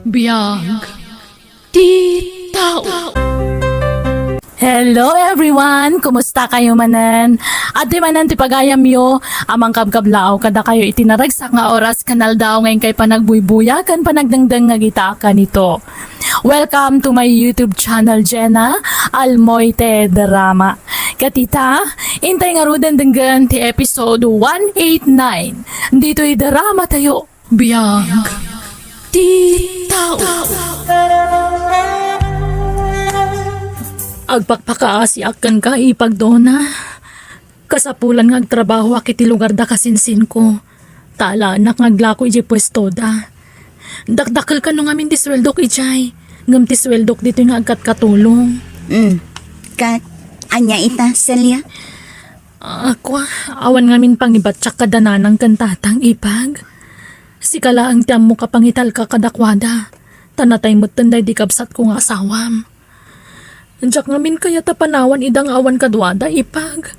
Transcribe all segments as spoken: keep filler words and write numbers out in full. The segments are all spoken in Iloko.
Biag ti tao. Hello everyone! Kumusta kayo manen? Adi manen ti pagayamyo, amang kabkablaaw kada kayo iti naragsak nga oras kan aldaw nga inkay panagbuybuya kan panagdengdeng nga gita kanito. Welcome to my YouTube channel, Jenna Almoite Drama. Katita, intay ngaruden denggen ti episode one eight nine. Ditoy drama tayo. Biag ti tao. Agpakpakaasiak kenka, Ipag Dona. Kasapulan nga agtrabahoak iti lugar da kasinsinko. Ta alaenak nga aglako idiay puestoda. Dakdakel kano ngamin ti sueldok idiay. Ngem ti sueldok ditoy nga agkatkatulong. Mm. Ket, ania ita, Celia? Ako, awan ngamin pangibattiak kada nanang ken tatang, Ipag. Sika laeng ti ammok a pangitalka kadakuada, ta natay metten daydi kabsatko nga asawam. Diak ngamin kayat a panawan ida nga awan kaduada, Ipag.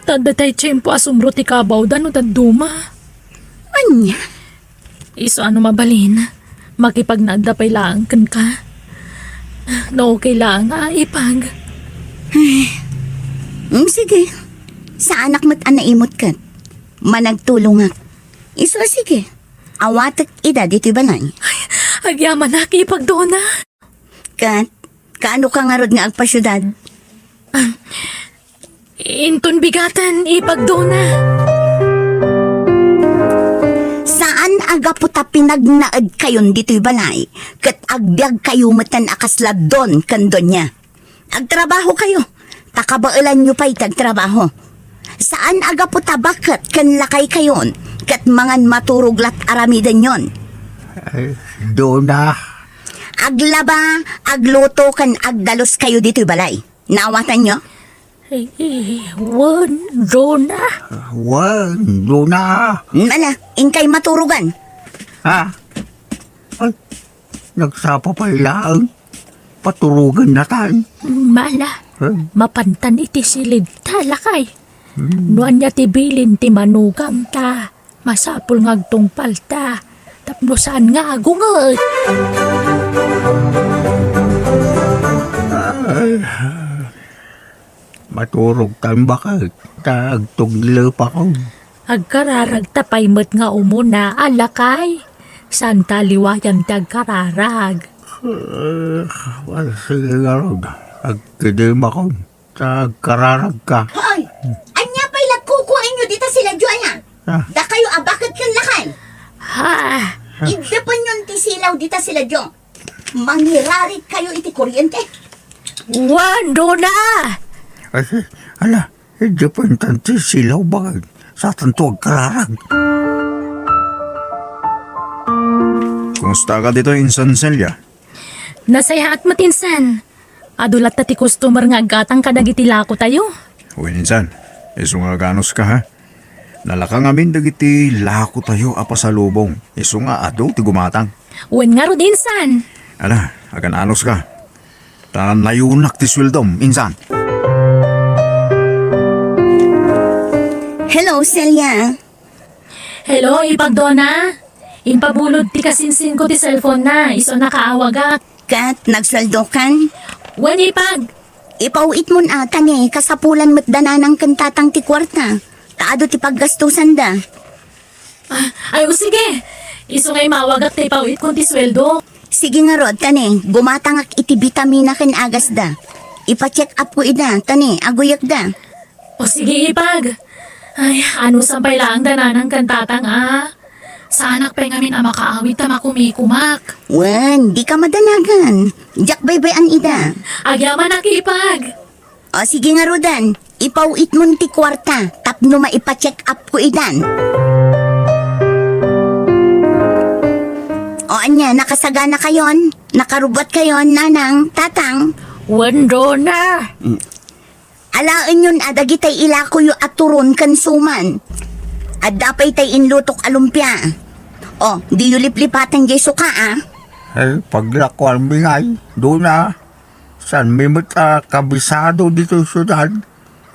Ta adda tay tiempo a sumro ti kabawda no dadduma. Ania? Isu a no mabalin, makipagnaedda pay laeng kenka. No okay laeng a, Ipag. Mm, sige. Saanak met a naimut ket managtulongak. Isu a sige. Awatek ida ditoy balay. Agyamanak, Ipag Dona. Ket, kaano ka ngarud nga agpasiudad? Inton bigaten, Ipag Dona. Saan a gapu ta pinagnaedkayon ditoy balay, ket agbiagkayo metten a kasla don ken donia. Agtrabahokayo, ta kabaelanyo pay ti agtrabaho. Saan a gapu ta baket ken lakaykayon, ket mangan maturog lat aramidenyon. Ay, Dona. Aglaba, agluto, ken agdaluskayo ditoy balay. Naawatanyo? Eh, wen, Dona. Wen, Dona. Ala, inkay maturogan. Ha? Ay, nagsapa pay laeng. Paturogan natan. Mala, Huh? Mapantan iti silid ta, lakay. Hmm. No ania ti bilin ti manugangta, masapul nga agtungpalta tapno saan nga agunget. Ay, maturogtan baket ta agtuglepakon. Agkararagta pay met nga umuna, a lakay. Saanta a liwayan ti agkararag. Eh, sige ngarud, agkidemakon ta agkararagka. Hoy! Ania pay la kukuaenyo dita siladio, aya? Ah. Dakayo a baket ken lakay. Ha? Iddepenyon ti silaw dita siladio. Mangirarigkayo iti kuryente. Wen, Dona! Ay, ala, iddepentan ti silaw baket. Saanto agkararag. Kumusta ka ditoy, Insan Celia? Nasayaat met, Insan. Adu latta ti customer nga aggatang kadagiti lakotayo. Wen, Insan. Isu nga aganuska, ha? Nalaka ngamin dagiti lakotayo a pasalubong. Isu nga adu ti gumatang. Wen ngarud, Insan. Ala, agananuska. Ta nayunak ti sueldom, Insan. Hello, Celia. Hello, Ipag Dona. Impabulod ti kasinsinko ti cellphone na, isu a nakaawagak. Ket nagsueldokan? Wen, Ipag. Ipaw-itmon a, ta ni kasapulan met da nanang ken tatang ti kuarta. Ta adu ti paggastusanda. Ah, ay, o sige. Isu nga imawagak ta ipaw-itkon ti sueldo. Sige ngarud, ta ni, gumatangak iti bitamina ken agasda. Ipa-check up ko ida, ta ni, aguyekda. O sige, Ipag. Ay, anusan pay laeng da nanang ken tatang a. Saanak pay ngamin a makaawid ta makumikumak. Wen, dika madanagan. Diak baybay-an ida. Agyamanak, Ipag. O sige ngaruden, ipaw-itmon ti kuarta tapno maipa-check up ko idan. O ania, nakasagana kayon? Nakarubbuat kayon, nanang, tatang? Wen, Dona. Mm. Alaenyon a dagitay ilakoyo a turon ken suman. Adda pay tay inlutok a lumpia. O, diyo liplipaten diay suka, a. Ay, paglakoanmi ngay, Dona. Saanmi met a kabisado ditoy siudad?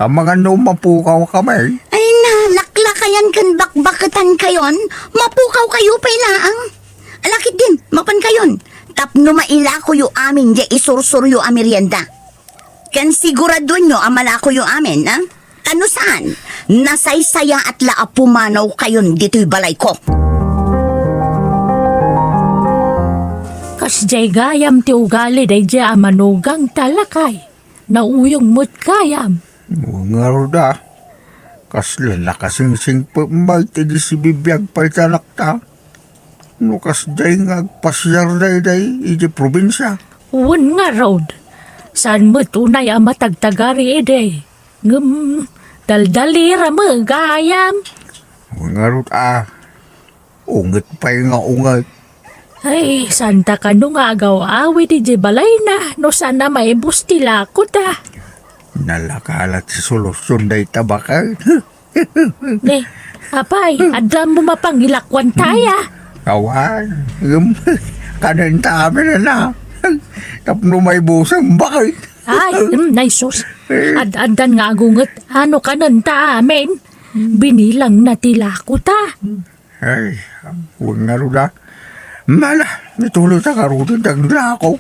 Amangan no mapukawkami. Ay, nalaklakayan ken bakbaketankayon, mapukawkayo pay laeng. Ala ketdin, mapankayon. Tapno mailakoyo amin diay isursuryo a merienda. Ken siguraduenyo a malakoyo amin, a? Ta no saan, nasaysayaat la a pumanawkayon ditoy balayko. Kasdiay gayam ti ugali daydiay a manugangta, lakay. Nauyong met gayam. Ngarud a, kasla nakasingsingpet met iti sibibiag pay ti anakta. No kasdiay nga agpasiar daydiay iti probinsia. Wen ngarud, saan met unay a matagtagari idi. Ngem, daldalira met gayam. Wen ngarud a, unget pay nga unget. Ay, saan ta kano nga agaw-awid idiay balayna no saan a maibus ti lakota? Nalaka la ti solusion dayta, baket. Ne, apay, adda mo mapangilakuan taya? Awan, ngem, kanenta amin a. Tapno maibusen, baket. Ay, mm, ay sus. Ad-addan nga agunget, ano kanenta amin? Binilang na ti lakota. Ay, wen ngarud a. Mala, ituloy ta ngaruden ti aglako.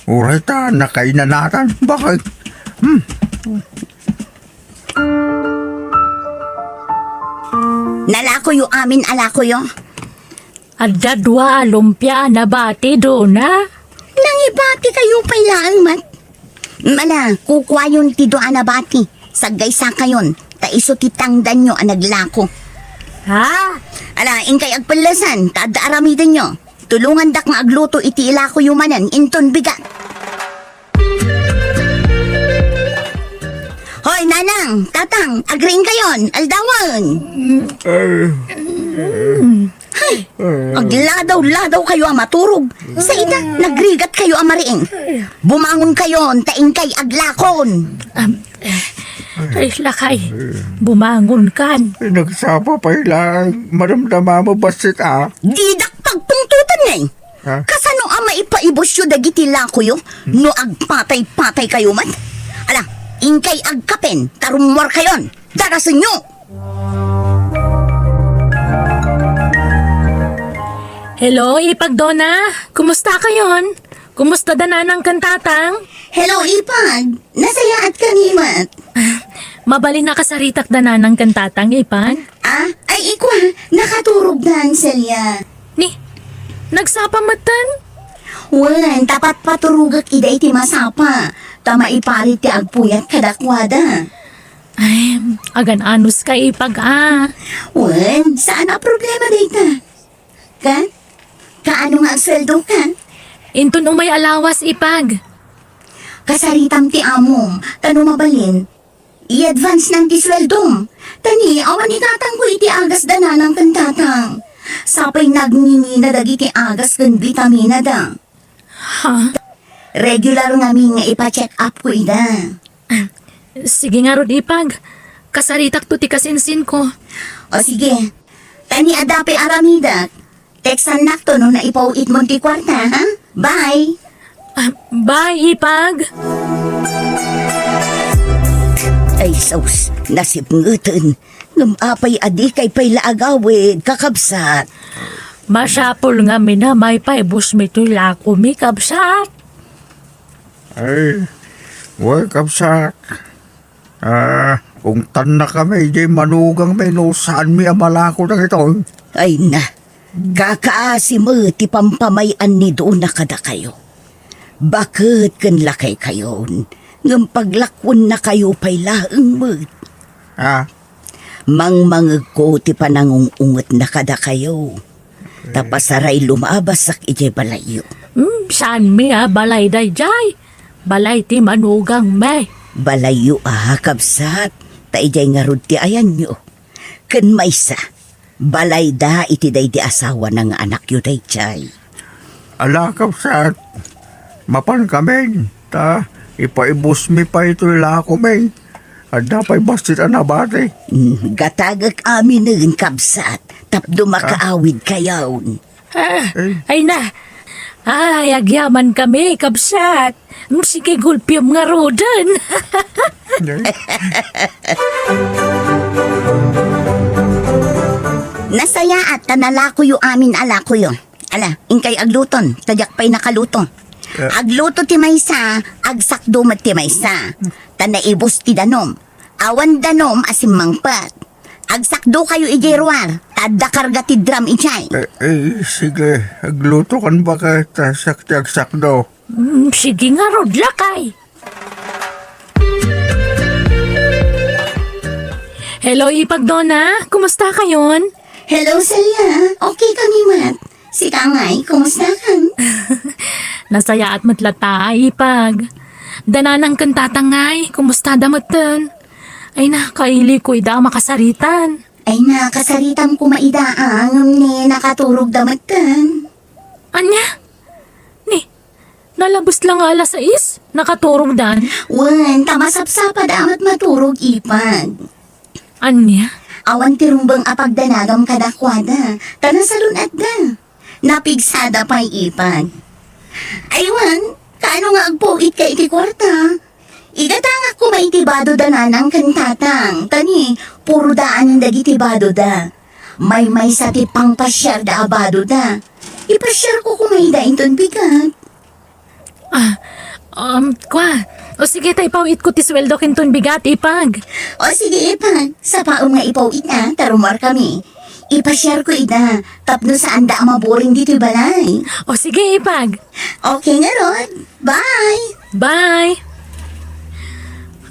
Uray ta nakainanatan, baket. Hmm. Nalakoyo amin a lakoyo. Adda dua a lumpia a nabati, Dona. Nangibatikayo pay laeng met. Mala, kukuayon ti dua a nabati. Saggaysakayon, ta isu ti tangdanyo a naglako. Ha? Ala, inkay agpellesan, ta adda aramidenyo. Tulongandak nga agluto iti ilakoyo manen inton bigat. Hoy, Nanang, Tatang, agriingkayon, aldawen. Ay, agladaw-ladaw kayo a maturog. Sa ida, nagrigat kayo a mariing. Bumangon kayon, ta inkay aglakon. Am, eh, ay, lakay, bumangon kan. Ay, nagsapa pay laeng, madamdama mo bassit a. Didak pagpungtotan ngay. Ha? Kasano a maipaibusyo dagiti lakoyo no agpatay-patay kayo met? Ala, inkay agkapen, ta rummuar kayon. Darasenyo! Hello, Ipag Dona. Kumusta kayon? Kumusta da Nanang ken Tatang? Hello, Ipag. Nasayaat kami met. Mabalin a kasaritak da Nanang ken Tatang, Ipag? Ah, ay ikwa, nakaturog dan, Celia. Ni, nagsapa metten? Wen, ta patpaturogek ida iti masapa, ta maiparit ti agpuyat kadakuada. Ay, agan-anos ka, Ipag, a. Wen, saan a problema dayta. Kan? Kaano nga agsueldo kan? Inton umay a lawas, Ipag. Kasaritam ti amom, ta no mabalin, i-advance nan ti sueldom. Ta ni, awan igatangko iti agas da Nanang ken Tatang. Sapay nagngingina dagiti agas ken bitamina da. Ha? Regular ngamin nga ipa-check up ko ida. Sige ngarud, Ipag. Kasaritakto ti kasinsinko. O sige. Ta ni adda pay aramidek. Textannakto no naipaw-itmon ti kuarta, ha? Bye! Ah, bye, Ipag! Ay, sus, nasipngeten. Ngem apay a dikay pay la agawid, kakabsat? Masapul ngamin a maipaibusmi toy lakomi, kabsat. Ay, wen, kabsat. Ah, ungtannakami idiay manugangmi no saanmi a malako dagitoy. Ay na, kakaasi met ti pampamay-an ni Dona kadakayo. Baket ken lakaykayon, ngem paglakuennakayo pay laeng met. Ah? Mangmangegko ti panangung-ungetna kadakayo. Ta pasaray lumabasak idiay balayyo. Hmm, saanmi a balay daydiay? Balay ti manugangmi. Balayyo a, kabsat, ta idiay ngarud ti ayanyo. Ken maysa, balayda iti daydi asawana nga anakyo daydiay. Ala, kabsat, mapankamin, ta ipaibusmi pay toy lakomi. Adda pay bassit a nabati. Hmm, gatagek aminen, kabsat, tapno makaawidkayon. Ah, ay na. Ay, agyamankami, kabsat. Mm, sige, gulpiam ngaruden. Nasayaat ta nalakoyo amin a lakoyo. Ala, inkay agluton, ta diak pay nakaluto. Eh. Agluto ti maysa, agsakdo met ti maysa. Ta naibus ti danum. Awan danum a simmangpet. Agsakdo kayo idiay ruar, ta adda karga ti drum idiay. Eh, eh, sige, agluto kan baka, ta siak ti agsakdo. Mm, sige ngarud, lakay. Hello, Ipag Dona. Kumusta kayon? Hello, Celia. Okay kami met. Sika ngay, kumusta kan? Nasayaat met latta, Ipag. Da nanang ken tatang ngay, kumusta da metten? Ay na, kaili ko ida a makasaritan. Ay na, kasaritam koma ida, ah, ngem ni nakaturog da metten. Ania? Ni, nalabes la nga alas sais, nakaturogdan? Wen, ta masapsapad a met maturog, Ipag. Ania? Awan ti rumbeng a pagdanagam kadakuada, ta nasalun-atda. Napigsada pay, Ipag. Ay wen, kaano nga agpuitka iti kuarta? Igatangak koma iti bado da nanang ken tatang, ta ni, puro daanen dagiti bado da. Maymaysa ti pangpasiar da a bado da. Ipasiar ko koma ida inton bigat. Ah, um, kwa. O sige, ta ipaw-it ko ti sweldo ken ton bigat, Ipag. O sige, Ipag. Sapaem nga ipaw-it, ah, ta rummuar kami. Ipasiar ko ida, tapno saan da a maboring ditoy balay. O sige, Ipag. Okay ngarud. Bye! Bye!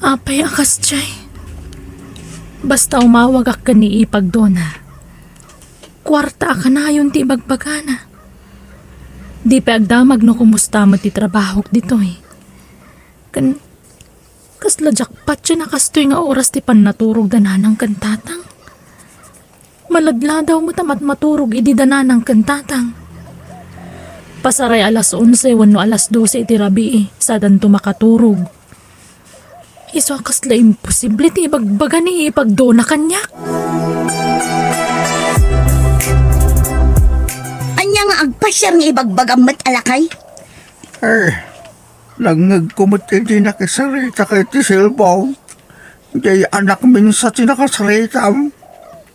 Apay a kasdiay. Basta umawagak ken ni Ipag Dona. Kuarta a kanayon ti ibagbagana. Di pay agdamag no kumusta met ti trabahok ditoy. Ken kasla jackpot ti nakastoy nga oras ti pannaturog da nanang ken tatang. Maladladaw met a matmaturog idi da nanang ken tatang. Pasaray alas onse wenno alas dose iti rabii, sadanto makaturog. Isu a kasla imposible ti ibagbaga ni Ipag Dona kaniak. Ania nga agpasiar nga ibagbagam met a lakay? Eh, nangngegko met iti nakisarita ka iti cellphone. Jay anakmin sa ti nakasaritam.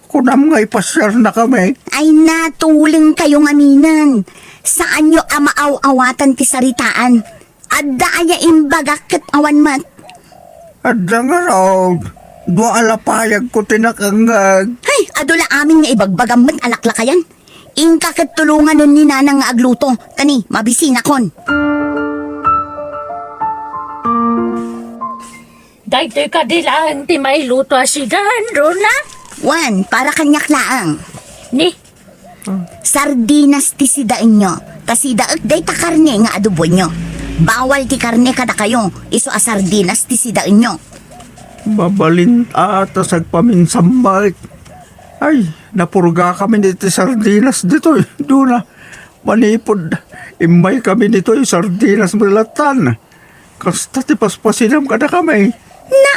Kunam nga ipasiarnakami. Ay, natuleng kayo ngamin. Saanyo a maaw-awatan ti saritaan. Adda aya imbagak ket awan met? Adda ngarud. Dua a lapayagko ti nakangngeg. Ay, adu la amin nga ibagbagam met a laklakayan. Inka ket tulonganen ni nanang nga agluto. Kani, mabisinakon. Daytoy kadi laeng ti mailuto a sidaen, Dona? Wen, para kaniak laeng. Ni? Sardinas ti sidaenyo. Ta sidaek dayta karne nga adoboenyo. Bawal ti karne kadakayo, isu a sardinas ti sidaenyo. Mabalin a ta sagpaminsan met. Ay, napurgakami iti sardinas ditoy, Dona. Manipud immaykami ditoy, sardinas met lattan. Kasta ti paspasinam kadakami. Na,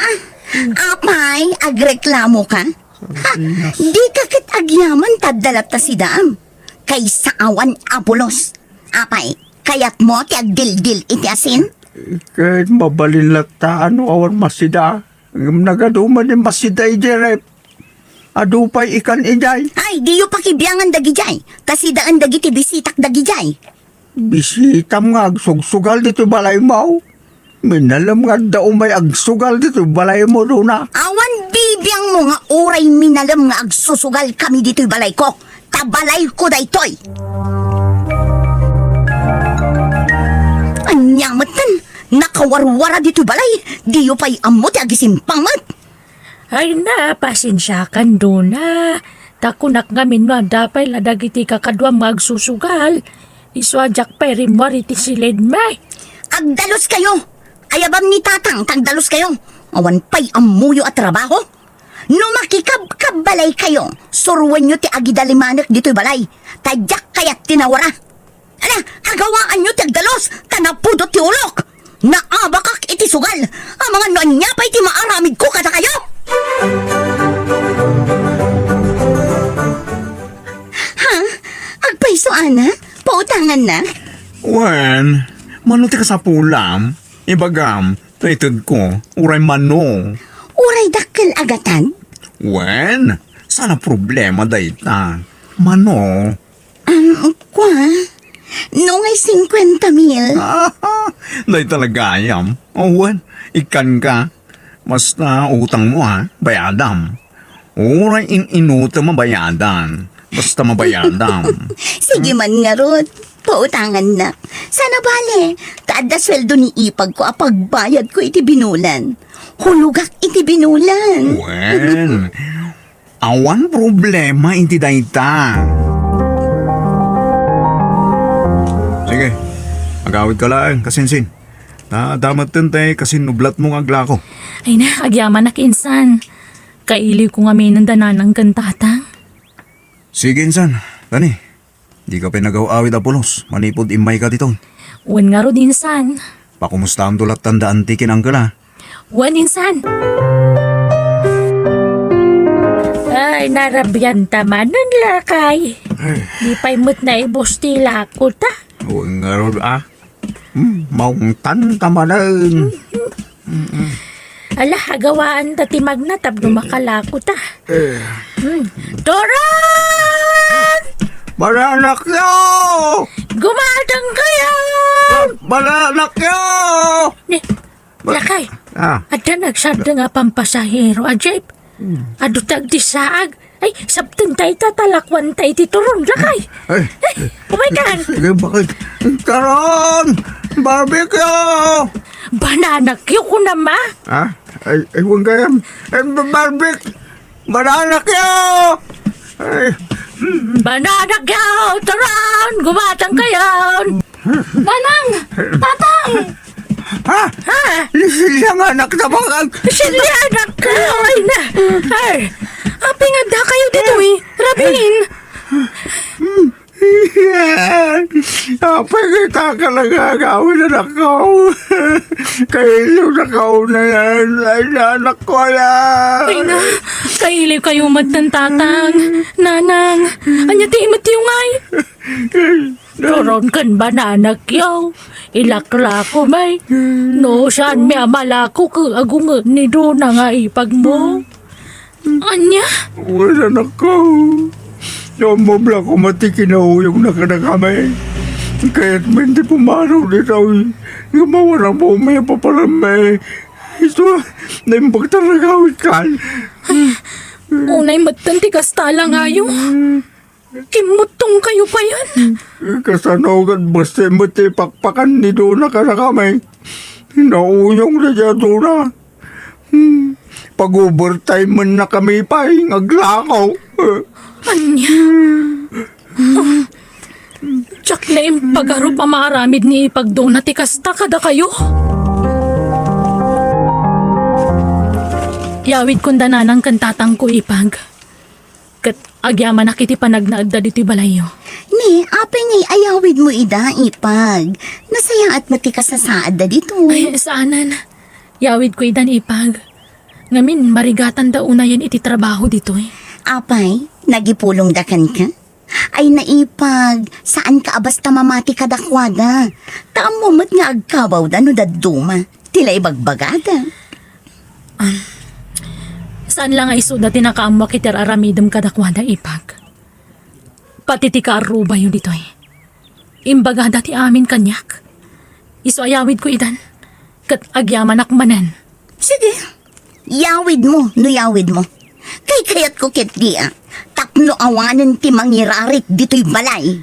apay, agreklamoka? Ha, dika ket agyaman ta adda latta sidaam. Kaysa awan a pulos. Apay, kayatmo ti agdildil iti asin? Ket mabalin latta no awan masida. Ngem nagadu met ni masida idiay ref. Adu pay ikan idiay. Ay, diyo pakibiangan dagidiay. Ta sidaen dagiti bisitak dagidiay. Bisitam nga agsugsugal ditoy balaymo? Minalem nga adda umay agsugal ditoy balaymo, Dona. Awan bibiangmo nga uray minalem nga agsusugal kami ditoy balayko, ta balayko daytoy. Ania metten, nakawarwara ditoy balay, diyo pay ammo ti agisimpang met. Ay na, pasensiakan, Dona. Ta kunak ngamin no adda pay la dagiti kakaduam nga agsusugal. Isu a diak pay rimmuar iti siled, may. Agdaluskayo! Ayabam ni Tatang, ta agdaluskayo! Awan pay ammoyo a trabaho? No makikabkabbalaykayo, suroenyo ti agidalimanek ditoy balay, ta diak kayat ti nawara. Ala, agawaanyo ti agdalus, ta napudot ti ulok. Naabakak iti sugal, amangan no ania pay ti maaramidko kadakayo. Ha? Agpayso, ana? Pautanganna? Wen, mano ti kasapulam? Ibagam, ta itedko, uray mano. Uray dakkel a gatad? Wen, saan a problema dayta. Mano? Mm, kwa? No ngay singkwenta mil? Dayta la gayam. O, wen, ikkanka. Basta utangmo, ha? Bayadam. Uray in-inutem a bayadan. Basta mabayadam. Sige man ngarud. Pautangannak. Saan a bale, ta adda sueldo ni ipagko a pagbayadko iti binulan. Hulogak iti binulan. Wen, awan problema iti dayta. Sige, agawidka laeng, kasinsin. Ta, adda metten ti kasinnublatmo nga aglako. Ay na, agyamanak insan. Kailiwko ngamin da nanang ken tatang. Sige, insan. Kani, dika pay nagaw-awid a pulos manipud immayka ditoy. Wen ngarud, insan. Pakumustaanto lattan da anti ken uncle, a? Wen, insan. Ay, narabian ta manen, lakay. Ay. Di pay met naibus ti lako ta. Wen ngarud, a. Hmm, maungtan ka manen. Ala, agawaan ta ti magna tapno makalako ta. Eh. Hmm. Turon! Mananakyo! Gumatang kayo! Mananakyo! Ni, lakay, ah, adda nagsardeng a pampasahero a jeep. Hmm. Adu tagdi saag. Ay, sabten tayo ta talakuan tayo ti turon, lakay. Ay. Ay, umay kan. Sige, bakit? Turon! Barbecue! Banana cue ko na, ma. Ah? Ay, ay, huwag kayam. Eh, ba-, barbecue! Banana cue! Ay. Banana cue! Turon! Gumatang kayo! Nanang! Tatang! Ha? Ha? Ni Celia nga anak na bakag. Celia anak ka! Ay na! Ay! Apay nga adda kayo ditoy? Rabin! Apay nga ita ka nagagawin, anak ko? Kailiw na kauna yan. Ay na, anak ko, ala. Ay na, kailiw kayo met, tatang. Nanang, anya ti imet yung ay? Turon kan banana cue. Ilakla ko, may. No, saan mi amalako ke agunget ni Dona nga ipag mo? Anya? Wen, anak ko. Sumubla ko met ti kinauyogna kadakami. Kayat men ti pumanaw ditoy. Nga mawan a buom mi a paparammi. Isu, naimbag ta nagawid kan. Ay, unay metten ti kasta lang ayo. Kimmuttong kayo payen. Kasano ket basta met ti pakpakan ni Dona kadakami? Nauyong na diay a Dona. Hmm, pag-overtime man na kami pay nga aglako. Anya? Diak la impagarup a maaramid ni ipag Dona ti kasta kadakayo. Yawidkon da nanang ken tatangko, ipag. Ket agyamanak iti panagnaedda ditoy balayyo. Ni, apay ngay ayawidmo ida, ipag? Nasayaat met ti kasasaadda ditoy. Ay, saanen. Yawidko idan, ipag. Ngamin, marigatanda unayen iti trabaho ditoy. Apay, nagipulongda kenka? Ay, naipag, saanka a basta mamati kadakuada. Ta ammo met nga agkabawda no dadduma ti la ibagbagada. Um, saan la nga isuda ti nakaammoak iti ar-aramidem kadakuada, ipag. Pati ti kaarrubayo ditoy. Imbagada ti amin kaniak. Isu a yawidko idan, ket agyamanak manen. Sige, yawidmo no yawidmo. Kaykayatko ketdi a tapno awanen ti mangirarit ditoy balay.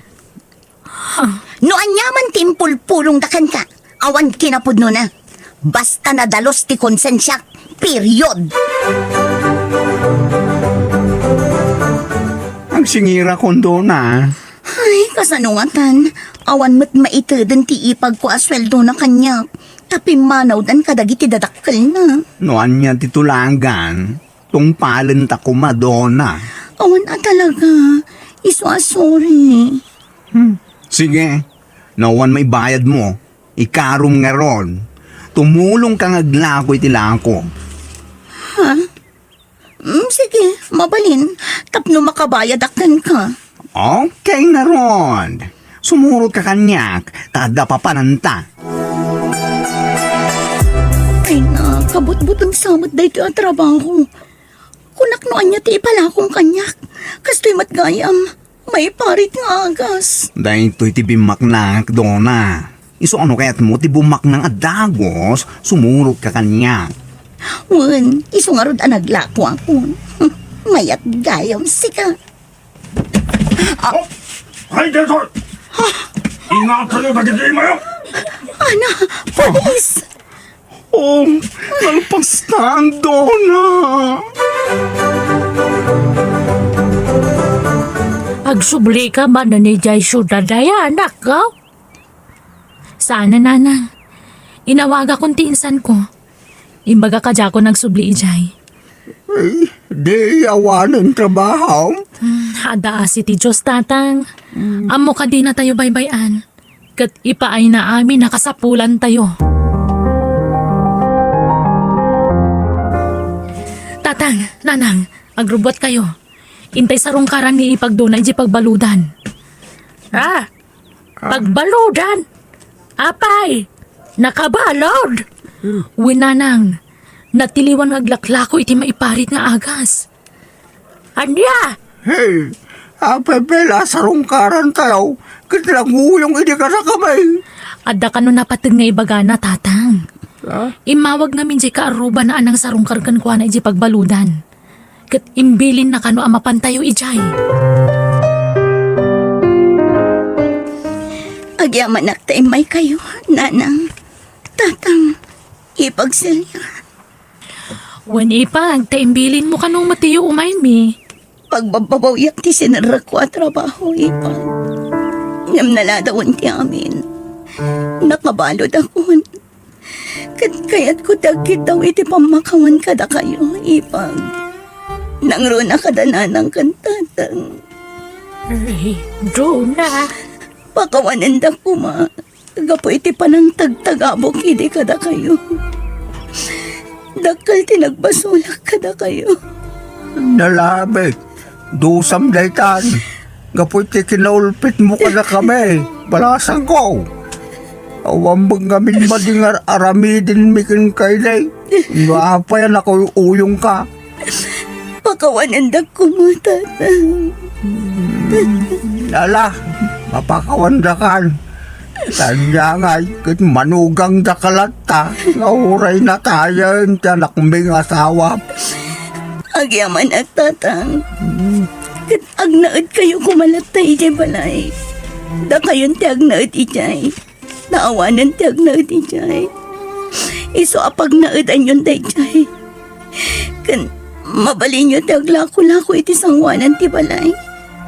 Huh? No aniaman ti impulpulongda kenka, awan kinapudnona. Basta nadalus ti konsensiak, period. Agsingirakon, Dona. Ay, kasano ngatan? Awan met maiteden ti ipagko a sueldona kaniak. Ta pimmanawdan kadagiti dadakkelna. No ania ti tulagan, tungpalenta koma, Dona. Awan a talaga. Isu a sorry. Hmm. Sige. No awan maibayadmo, ikarom ngarud. Tumulongka nga aglako iti lako. Ha? Mm, sige, mabalin. Tapno makabayadak kenka. Okay ngarud. Sumurotka kaniak, ta adda papananta. Ay na, kabutbuton sa met daytoy a trabaho. Kunak no ania ti ipalakom kaniak. Kastoy met gayam. maiparit nga agas. Daytoy ti bimmaknak, Dona. Isu a no kayatmo ti bummaknang a dagus, sumurotka kaniak. Wen, isu ngarud a naglakoakon. Mayat gayam sika. Ah. Oh, ay, daytoy! Ingatayo dagiti imayo! Ana, pulis! Oh, nalpastan, Dona! Agsublika manen idiay siudad aya, anak, ko? Saan a, nanang. Inawagakon ti insanko. Imbaga kadiakon agsubli idiay. Ay, di awanen trabaho? Hmm, adda asi ti Dios, tatang. Hmm. Ammo kadi natayo baybay-an. Ket ipaayna amin a kasapulantayo. Tatang, nanang, agrubbuatkayo. Intay sarungkaran ni Ipag, Dona, idiay pagbaludan. Ah, pagbaludan? Apay, nakabalud? Wen, nanang, natiliwan nga aglaklako iti maiparit nga agas. Ania? Hey, apay pay la sarungkarantayo, ket nanguyong idi kadakami. Adda kano napateg nga ibagana, tatang. Ha? Immawag ngamin diay kaarrubana a nangsarungkar kenkuana idiay pagbaludan. Ket imbilinna kano a mapantayo idiay. Agyamanak ta immaykayo, nanang, tatang, Ipag Celia. Wen, Ipag, ta imbilinmo kano matiyo umaymi. Pagbabbabawiak ti sinerrekko a trabaho, Ipag. Ngem naladawen ti amin. Nakabaludakon. Ket kayatko ti agkitaw iti pammakawan kadakayo, Ipag. Nangruna kada nanang ken tatang. Ay, Dona. Pakawanendak koma gapu iti panangtagtagabok idi kadakayo. Dakkel ti nagbasolak kadakayo. Nalabit. Dusam daytan, gapu iti kinaulpitmo kadakami, balasangko. Awan met ngamin madi nga ar-aramidenmi kenka idi. No apay a nakuyuyongka. Pakawanendak koma, tatang. Ala, mapakawandakan. Kaniangay ket manugangdaka latta nga uray natayen ti anakmi nga asawa. Agyamanak, tatang. Ket agnaedkayo koma latta idiay balay. Dakayon ti agnaed idiay. Ta awanen ti agnaed idiay. Isu a pagnaedanyon daydiay. Ken mabalinyo ti aglakolako iti sangoanan ti balay.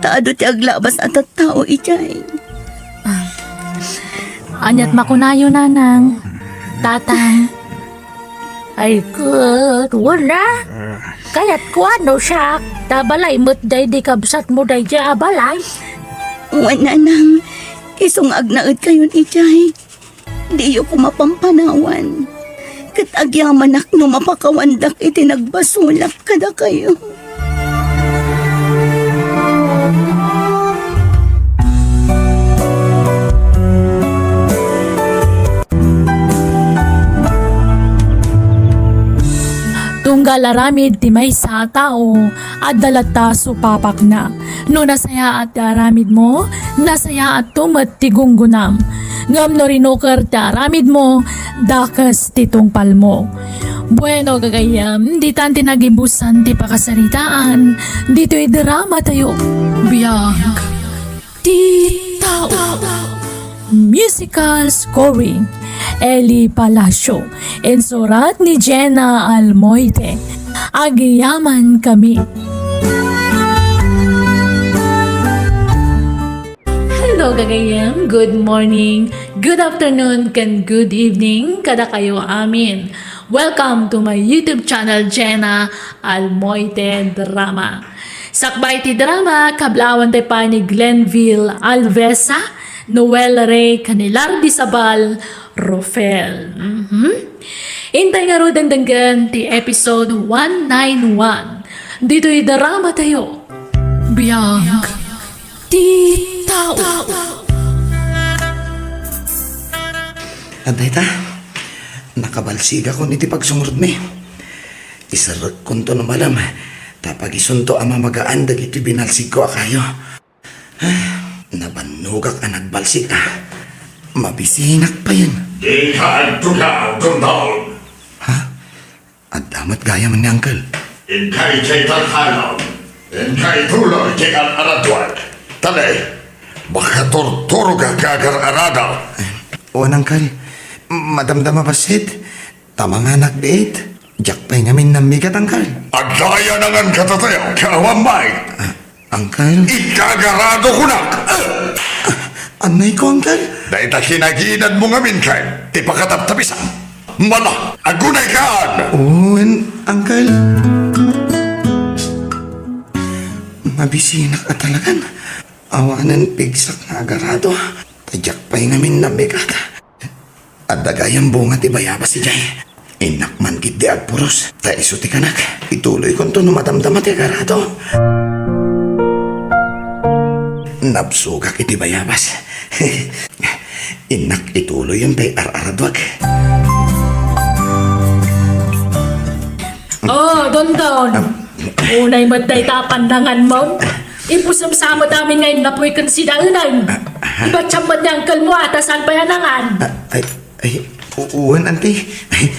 Ta adu ti aglabas a tattao idiay. Ah. Aniat makunayo, nanang, tatang? Ay, ket, wala. Kayatko a no siak, ta balay met daydi kabsatmo daydiay a balay. Wen, nanang, isu nga agnaedkayon idiay. Diyo koma pampanawan. Ket agyamanak no mapakawandak iti nagbasolak kadakayo. Tunggal aramid ti maysa a tao, adda latta supapakna. No nasayaat ti aramidmo, nasayaatto met ti gunggonam. Ngem no rinuker ti aramidmo, dakes ti tungpalmo. Bueno, gagayyem, ditan ti nagibusan ti pakasaritaan ditoy dramatayo. Biag ti tao. Musical scoring, Eli Palacio. Insurat ni Jenna Almoite. Agyamankami. Hello, gagayyem. Good morning, good afternoon, ken good evening kadakayo amin. Welcome to my YouTube channel, Jenna Almoite Drama. Sakbay ti drama, kablaawan tayo pa ni Glenville Alvesa, Noel Rey, ken ni Lardy Sabal Rofel. Mhm. Intay ngarud dengdenggen ti episode one nine one. Ditoy drama tayo. Biag ti tao. Adda ita, nakabalsigakon iti pagsungurmi. Iserrekkonto no malem, ta pagisunto a mamagaan dagiti binalsigko a kayo. Nabannogak a nagbalsik a. Mabisinak payen. Dika agtugaw, Dondon. Ha? Adda met gayam ni Uncle. Inka idiay taltalon. Inka ituloy ti ar-araduak. Tali, makaturturogak nga agar-arado. Wen, Uncle. Madamdama bassit. Ta manganak biit. Diak pay ngamin nammigat, Uncle. Agdaya nangan katatayo, kaawan, Mike. Uncle? Ikagarado kunak! Anay ko, Uncle? Dayta kinaginadmo ngamin ken ti pakataptapisam. Mala, agunay kan! Wen, Uncle. Mabisinak a talagan. Awanen pigsak nga agarado. Ta diak pay ngamin nammigat. Adda gayam bunga ti bayabas idiay. Innak man ketdi agpuros, ta isu ti kanak. Ituloykonto no madamdama ti agarado. Nabsogak iti bayabas. Innak ituloyen ti ar-araduak. Oh, Dondon. Ah. Unay met dayta a pannanganmo. Ipusem sa met amin nga innapoy ken sidaenan. Ah, ah. Ibatsam met ni uncle mo a ta saan pay a nangan. Ah, ay, ay, u-, wen, Auntie. Ay,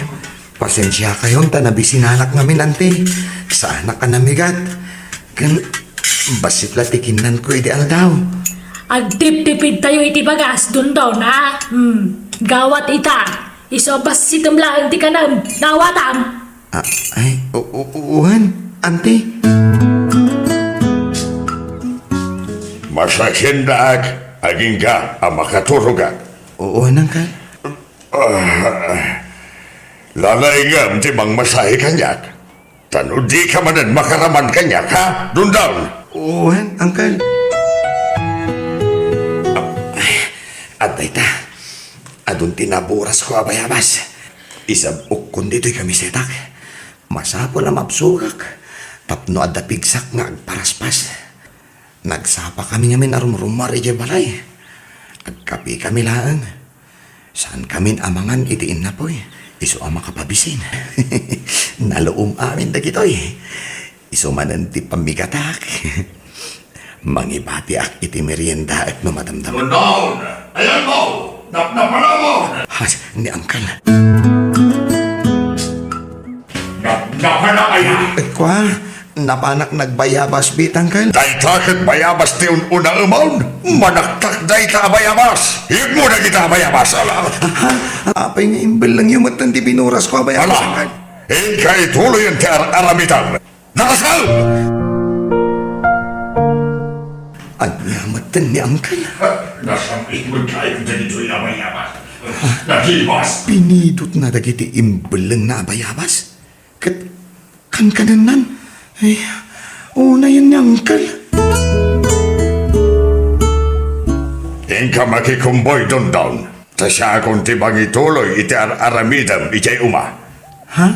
pasensiakayon ta nabisinanak ngamin, Auntie. Saanak a namigat. Ken bassit la ti kinnanko idi aldaw. Agtiptipidtayo iti bagas, Dondon, ha? Hmm. Gawat ita. Isu a bassitem laeng ti kanem. Naawatam? Ah, ay, u-, u-, wen, Auntie. Masakiennak, agingga a makaturogak. Wen, Uncle. Ah, lalaingem ti mangmasahe kaniak. Ta no dika manen makaraman kaniak, ha, Dondon? Wen, Uncle. Ah, adda ita. Adun ti naburasko a bayabas. Isab-okkon ditoy kamisetak. Masapul a mabsogak tapno adda pigsak nga agparaspas. Nagsapakami ngamin a rumrumuar idiay balay. Agkapekami laeng. Saankamin a mangan iti innapoy. Isu a makapabisin. Naluom amin dagitoy. Isu manen ti pammigatak. Mangibatiak iti meriendaek no madamdama. Dondon! Ayanmo! Napnapanamon! Has, ni Uncle. Napnapanak aya? Eh, kua, napanak nagbayabas, bit, Uncle. Dayta ket bayabas ti un-unaemon. Manaktak dayta a bayabas. Ipmo dagita a bayabas. Ala. Ha? Apay nga imbellengyo metten ti binurasko a bayabas, Ala. Uncle? Inka ituloyen ti ar-aramidem. Nakasal! Ania metten ni Uncle? Nasam-it met kayo dagitoy a bayabas. Nagibas! Pinidotna dagiti imbellengna a bayabas. Ket kankanennan. Ay, unayen ni Uncle. Inka makikumboy, Dondon. Ta siakon ti mangituloy iti ar-aramidem idiay uma. Ha?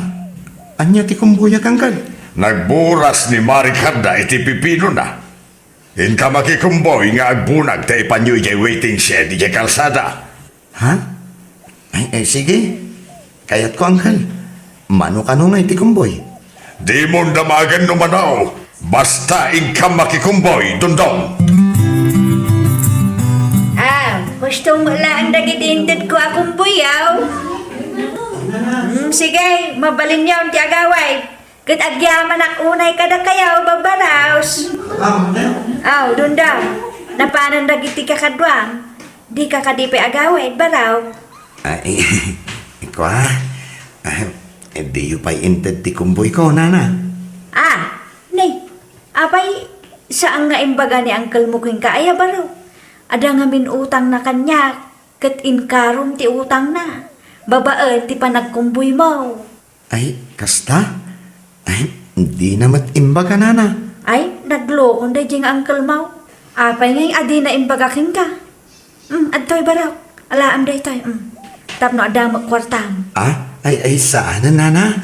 Ania ti kumboyak, Uncle? Nagburas ni Mari Carda iti pipinona. Inka makikumboy nga agbunag ta ipanyo idiay waiting shed idiay kalsada. Ha? Ay, ay, sige. Kayatko, Uncle. Mano kano nga iti kumboy? Dimon damagen no mano. Basta inka makikumboy, Dondon. Ah, gusto mo lang dagiti intedko a kumboy, aw? Hmm, sige, mabalinyo ti agawid. Ket agyamanak unay kadakayo, Babaraos. Aw, Dondon, napanan dagiti kakaduam. Dika kadi pay agawid, Baraw? Ay, kua, ah, diyo pay inted ti kumboyko, nana. Ah, ne, apay, saan nga imbaga ni uncle mo kenka aya, Baraw? Adda ngamin utangna kaniak, ket inkarom ti utangna, babaen ti panagkumboymo. Ay, kasta? Ay, dina met imbaga, nana. Ay, naglokon daydiay nga uncle mo. Apay ngay a dina imbaga kenka? Mm, adtoy, Baraw. Alaem daytoy, mm. Tapno adda met kuartam. Ah? Ay, ay, saanen, nana.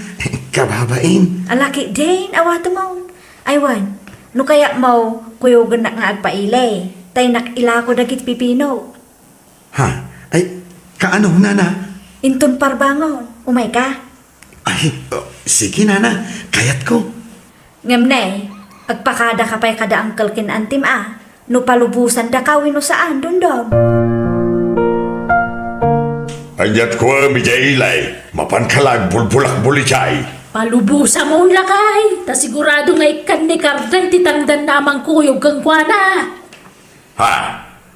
Kababain. Ala ketdin, awatemon. Ay, wen, no kayatmo, kuyogennak nga agpaili. Ta innak ilako dagiti pipino. Ha? Ay, kaano, nana? Inton parbangon, umayka? Ay, oh, sige, nana. Kayatko. Ngem ne, agpakadaka pay kada uncle ken antim a. No palubosandaka wenno saan, Dondon. Aniat kuem idiay ilay, mapanka la agbulbulakbol idiay. Palubosam, lakay, ta sigurado nga ikkan ni Karda ti tangdanna a mangkuyog kenkuana. Ha?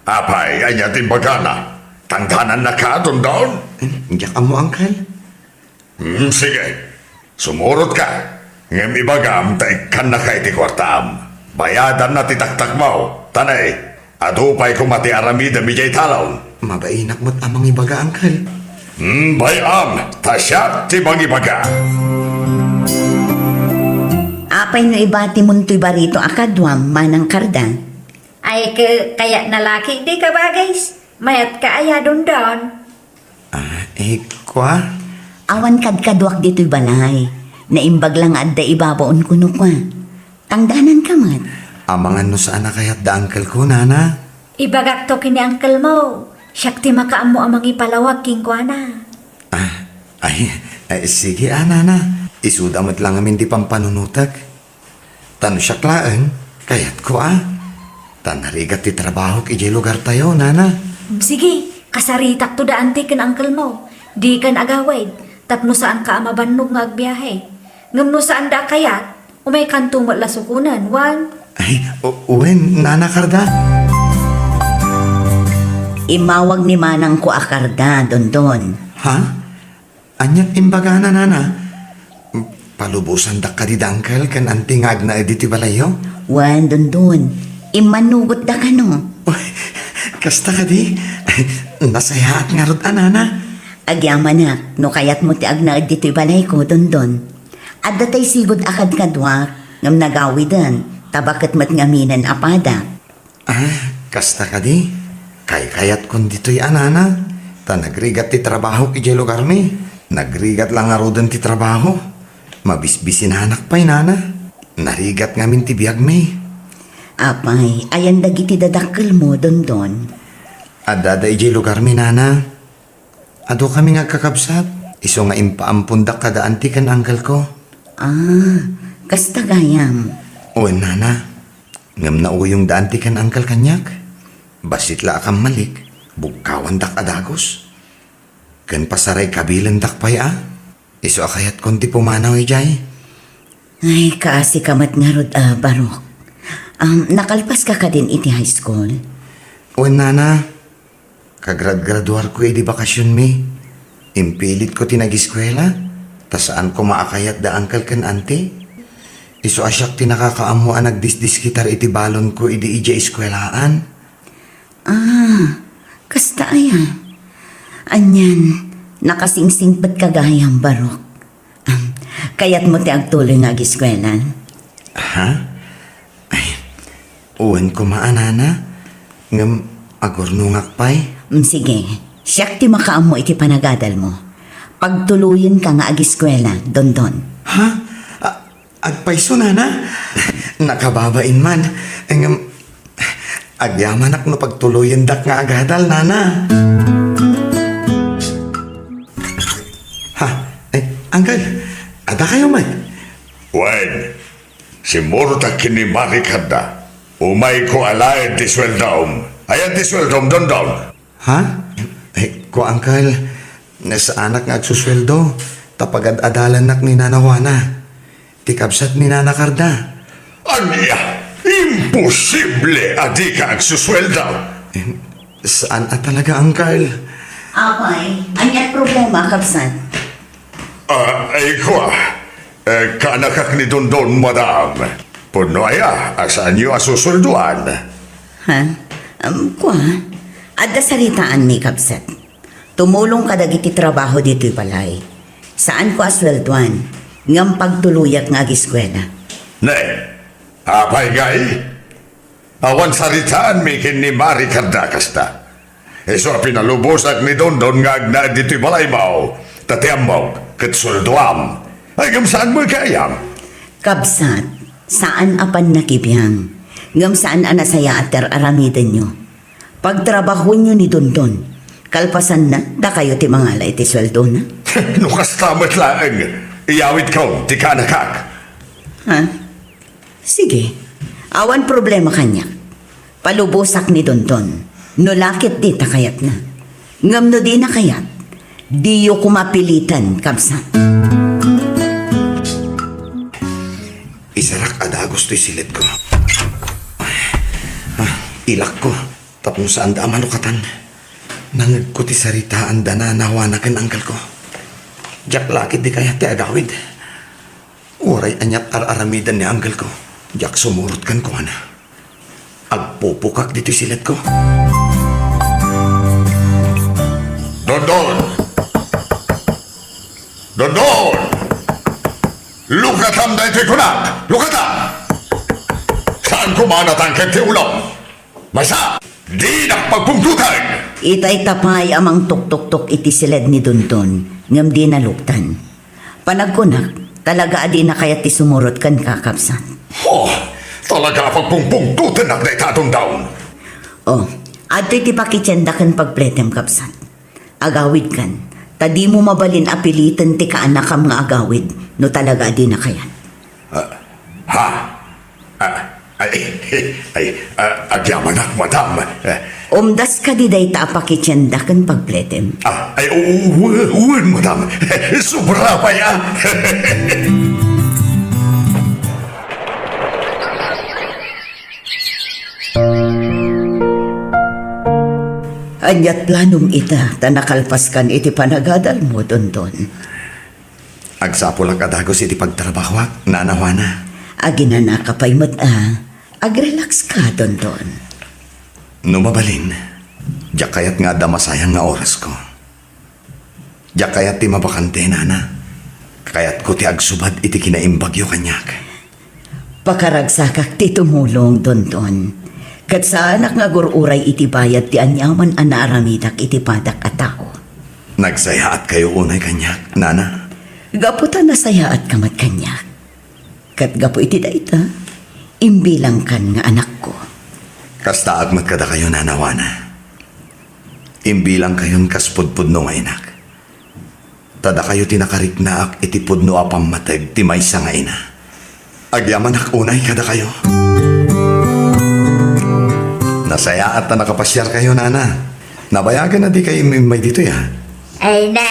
Apay, ania ti imbagana? Tangdanannaka, Dondon? Diak ammo, Uncle. Hmm, sige. Sumurotka. Ngem ibagam ta ikkannaka iti kuartaam. Bayadanna ti taktakmo. Ta ne, adu pay koma ti aramidem idiay talon. Mabainak met a mangibaga, Uncle. Hmm, bay-am, ta siak ti mangibaga. Apay no ibatimon toy barito a kaduam, Manang Karda? Ay, ke, kayatna la ketdi, kabagis. Mayatka aya, Dondon? Ah, eh, kua? Awan kadkaduak ditoy balay. Naimbag la nga adda ibabaon kuno kua. Tangdananka met. Amangan no saan a kayat da uncle ko, nana. Ibagakto ken ni uncle mo. Siak ti makaammo a mangipalawag kenkuana. Ah, ay, ay, sige, ah, nana. Isuda met la ngamin ti pampanunotek. Ta no siak laeng, kayatko a. Ta narigat ti trabahok idiay lugartayo, nana. Sige, kasaritakto da anti ken uncle mo. Dikan agawid, tapno saanka a mabannog nga agbiahe. Ngem no saanda a kayat, umaykanto met la sukonen, wen? Ay, u-, wen, Nana Karda. Immawag ni manangko a Karda, Dondon. Ha? Aniat imbagana, nana? Palubosandak kadi da uncle ken anti nga agnaed iti balayyo? Wen, Dondon. Immannugotka kano? Uy, kasta kadi? Nasayaat ngarud a, nana. Agyamanak, no kayatmo ti agnaed ditoy balayko, Dondon. Adda tay sigud a kadkaduak, ngem nagawiden, ta baket met ngaminen a padak. Ah, kasta kadi? Kaykayatkon ditoy a, nana, ta nagrigat ti trabahok idiay lugarmi. Nagrigat la ngaruden ti trabaho. Mabisbisinanak pay, nana. Narigat ngamin ti biagmi. Apay, ayan dagiti dadakkelmo, Dondon? Addada idiay lugarmi, nana. Adukami nga agkakabsat, isu nga impaampondak kada anti ken uncle ko. Ah, kasta gayam. Wen, nana. Ngem nauyongda anti ken uncle kaniak. Bassit la a kammalik, bugkawandak a dagus. Ken pasaray kabilendak pay a. Isu a kayatkon ti pumanaw idiay. Ay, kaasika met ngarud a, Barok. Um, nakalpaska kadin iti high school? Wen, nana. Kagradgraduarko idi bakasionmi. Impilitko ti nagiskuela, ta saan koma a kayat da uncle ken anti. Isu a siak ti nakakaammo a nagdisdiskitar iti balonko idi idiay eskuelaan. Ah, kasta aya? Anian, nakasingsingpetka gayam, Barok. Am, kayatmo ti agtuloy nga agiskuela? Ha? Ay, wen koma a, nana. Ngem agurnongak pay. Mm, sige. Siak ti makaammo iti panagadalmo. Pagtuloyenka nga agiskuela, Dondon. Ha? A-, agpayso, nana? Nakababain man. Ngem, agyamanak no pagtuloyendak nga agadal, nana. Ha? Eh, uncle, adda kayo met? Wen, simmurotak ken ni Mari Karda. Umayko alaen ti sueldom. Ayan ti sueldom, Dondon? Ha? Eh, ko, uncle, saanak nga agsusueldo, ta pagad-adalannak ni Nana Juana. Ti kabsat ni Nana Karda. Ania? Imposible a dika agsusueldo! Eh, saan a talaga, Uncle? Apay, ania ti problema, kabsat? Ah, ay, kua. Eh, kaanakak ni Dondon, madam. Pudno aya a saanyo a susueldoan? Ha? Um, kua? Adda saritaanmi, kabsat. Tumulong kadagiti trabaho ditoy balay. Saanko a sueldoan, ngem pagtuloyak nga agiskuela. Ne, apay ngay? Awan saritaanmi ken ni Mari Karda kasta. Isu a pinalubosak ni Dondon nga agnaed ditoy balaymo, ta ti ammok ket sueldoam. Ay, ngem saan mo ikayam? Kabsat, saan a pannakibiang, ngem saan a nasayaat ti ar-aramidenyo. Pagtrabahoenyo ni Dondon. Kalpasanna, dakayo ti mangala iti sueldona. No kasta met laeng, iyawidko ti kaanakak. Ha? Sige. Awan problema kaniak. Palubosak ni Dondon, no la ket dita kayatna. Ngem no dina kayat, diyo koma piliten, kabsat. Isarak a dagus toy siledko. Ah, ilakko, tapno saanda a manukatan. Nangegko ti saritaanda Nana Juana ken angkelko. Diak la ket di kayat ti agawid. Uray aniat ar-aramiden ni angkelko, diak sumurot kenkuana. Agpupukak ditoy siledko. Dondon! Dondon! Lukatam daytoy kunak! Lukatam! Saan koma a natangked ti ulom? Maysa! Dinak pagpungtoten! Itay ta pay a mangtuktuktok iti siled ni Dondon, ngem dina luktan. Panagkunak, talaga a dina kayat ti sumurot kenka, kabsat. Oh, talaga a pagpungpungtotennak dayta a Dondon. Oh, adtoy ti pakitienda ken pagpletem, kabsat. Agawidkan, ta dimo mabalin a piliten ti kaanakam nga agawid no talaga a dina kayat. Ah, ha? Ah, ay, ay, ah, agyamanak, madam. Eh. Umdas kadi dayta a pakitienda ken pagpletem? Ah, ay, u-, u-, wen, madam. Sobra pay, ah. Ania ti planom ita, ta nakalpaskan iti panagadalmo, Dondon? Agsapulak a dagus iti pagtrabahoak, Nana Juana. Aginanaka pay met a agrelaxka, Dondon. No mabalin, diak kayat nga adda masayang nga orasko. Diak kayat ti mabakante, Nana. Kayatko ti agsubad iti kinaimbagyo kaniak. Pakaragsakak ti tumulong, Dondon. Ket saanak nga agur-uray iti bayad ti aniaman a naaramidak iti padak a tao. Nagsayaatkayo unay kaniak, Nana? Gapu ta nasayaatka met kaniak. Ket gapu iti dayta, imbilangkan nga anakko. Kastaak met kadakayo, Nana Juana. Imbilangkayon kas pudpudno nga inak. Ta dakayo ti nakariknaak iti pudno a pammateg ti maysa nga ina. Agyamanak unay kadakayo. Nasayaat ta nakapasiarkayo, Nana. Nabayagen a dikayo immimmay ditoy, a? Ay na,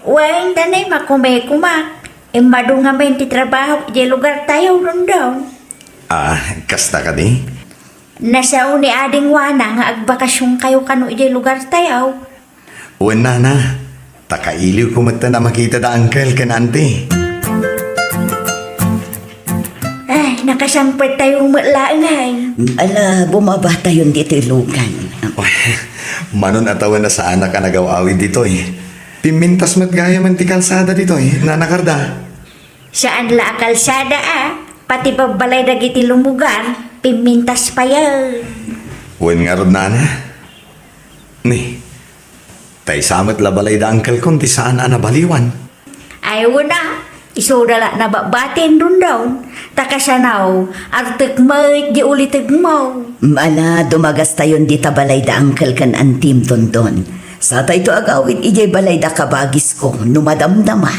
wen, danay makumekumak. Immadu ngamin ti trabaho idiay lugartayo, Dondon. Ah, kasta kadi? Nasao ni Ading Juana nga agbakasionkayo kano idiay lugartayo. Wen, Nana, ta kailiwko metten a makita da uncle ken auntie. Ay, nakasangpettayo met laeng, ay. Ala, bumabatayon ditoy lugan. Manon a tawen a saanak a nagaw-awid ditoy. Pimmintas met gayamen ti kalsada ditoy, Nana Carda. Saan la a kalsada a, pati babbalay dagiti lumugan, pimmintas payen. Wen ngarud, Nana? Ni, tay sa met la balay da uncle kon ti saan a nabaliwan. Ay, wen a, isuda la nababbatin, Dondon. Ta kasano, artek met di ulitegmo. Ala, dumagastayon dita balay da uncle ken auntie-m, Dondon. Satayto agawid idiay balay da kabagisko, no madamdama.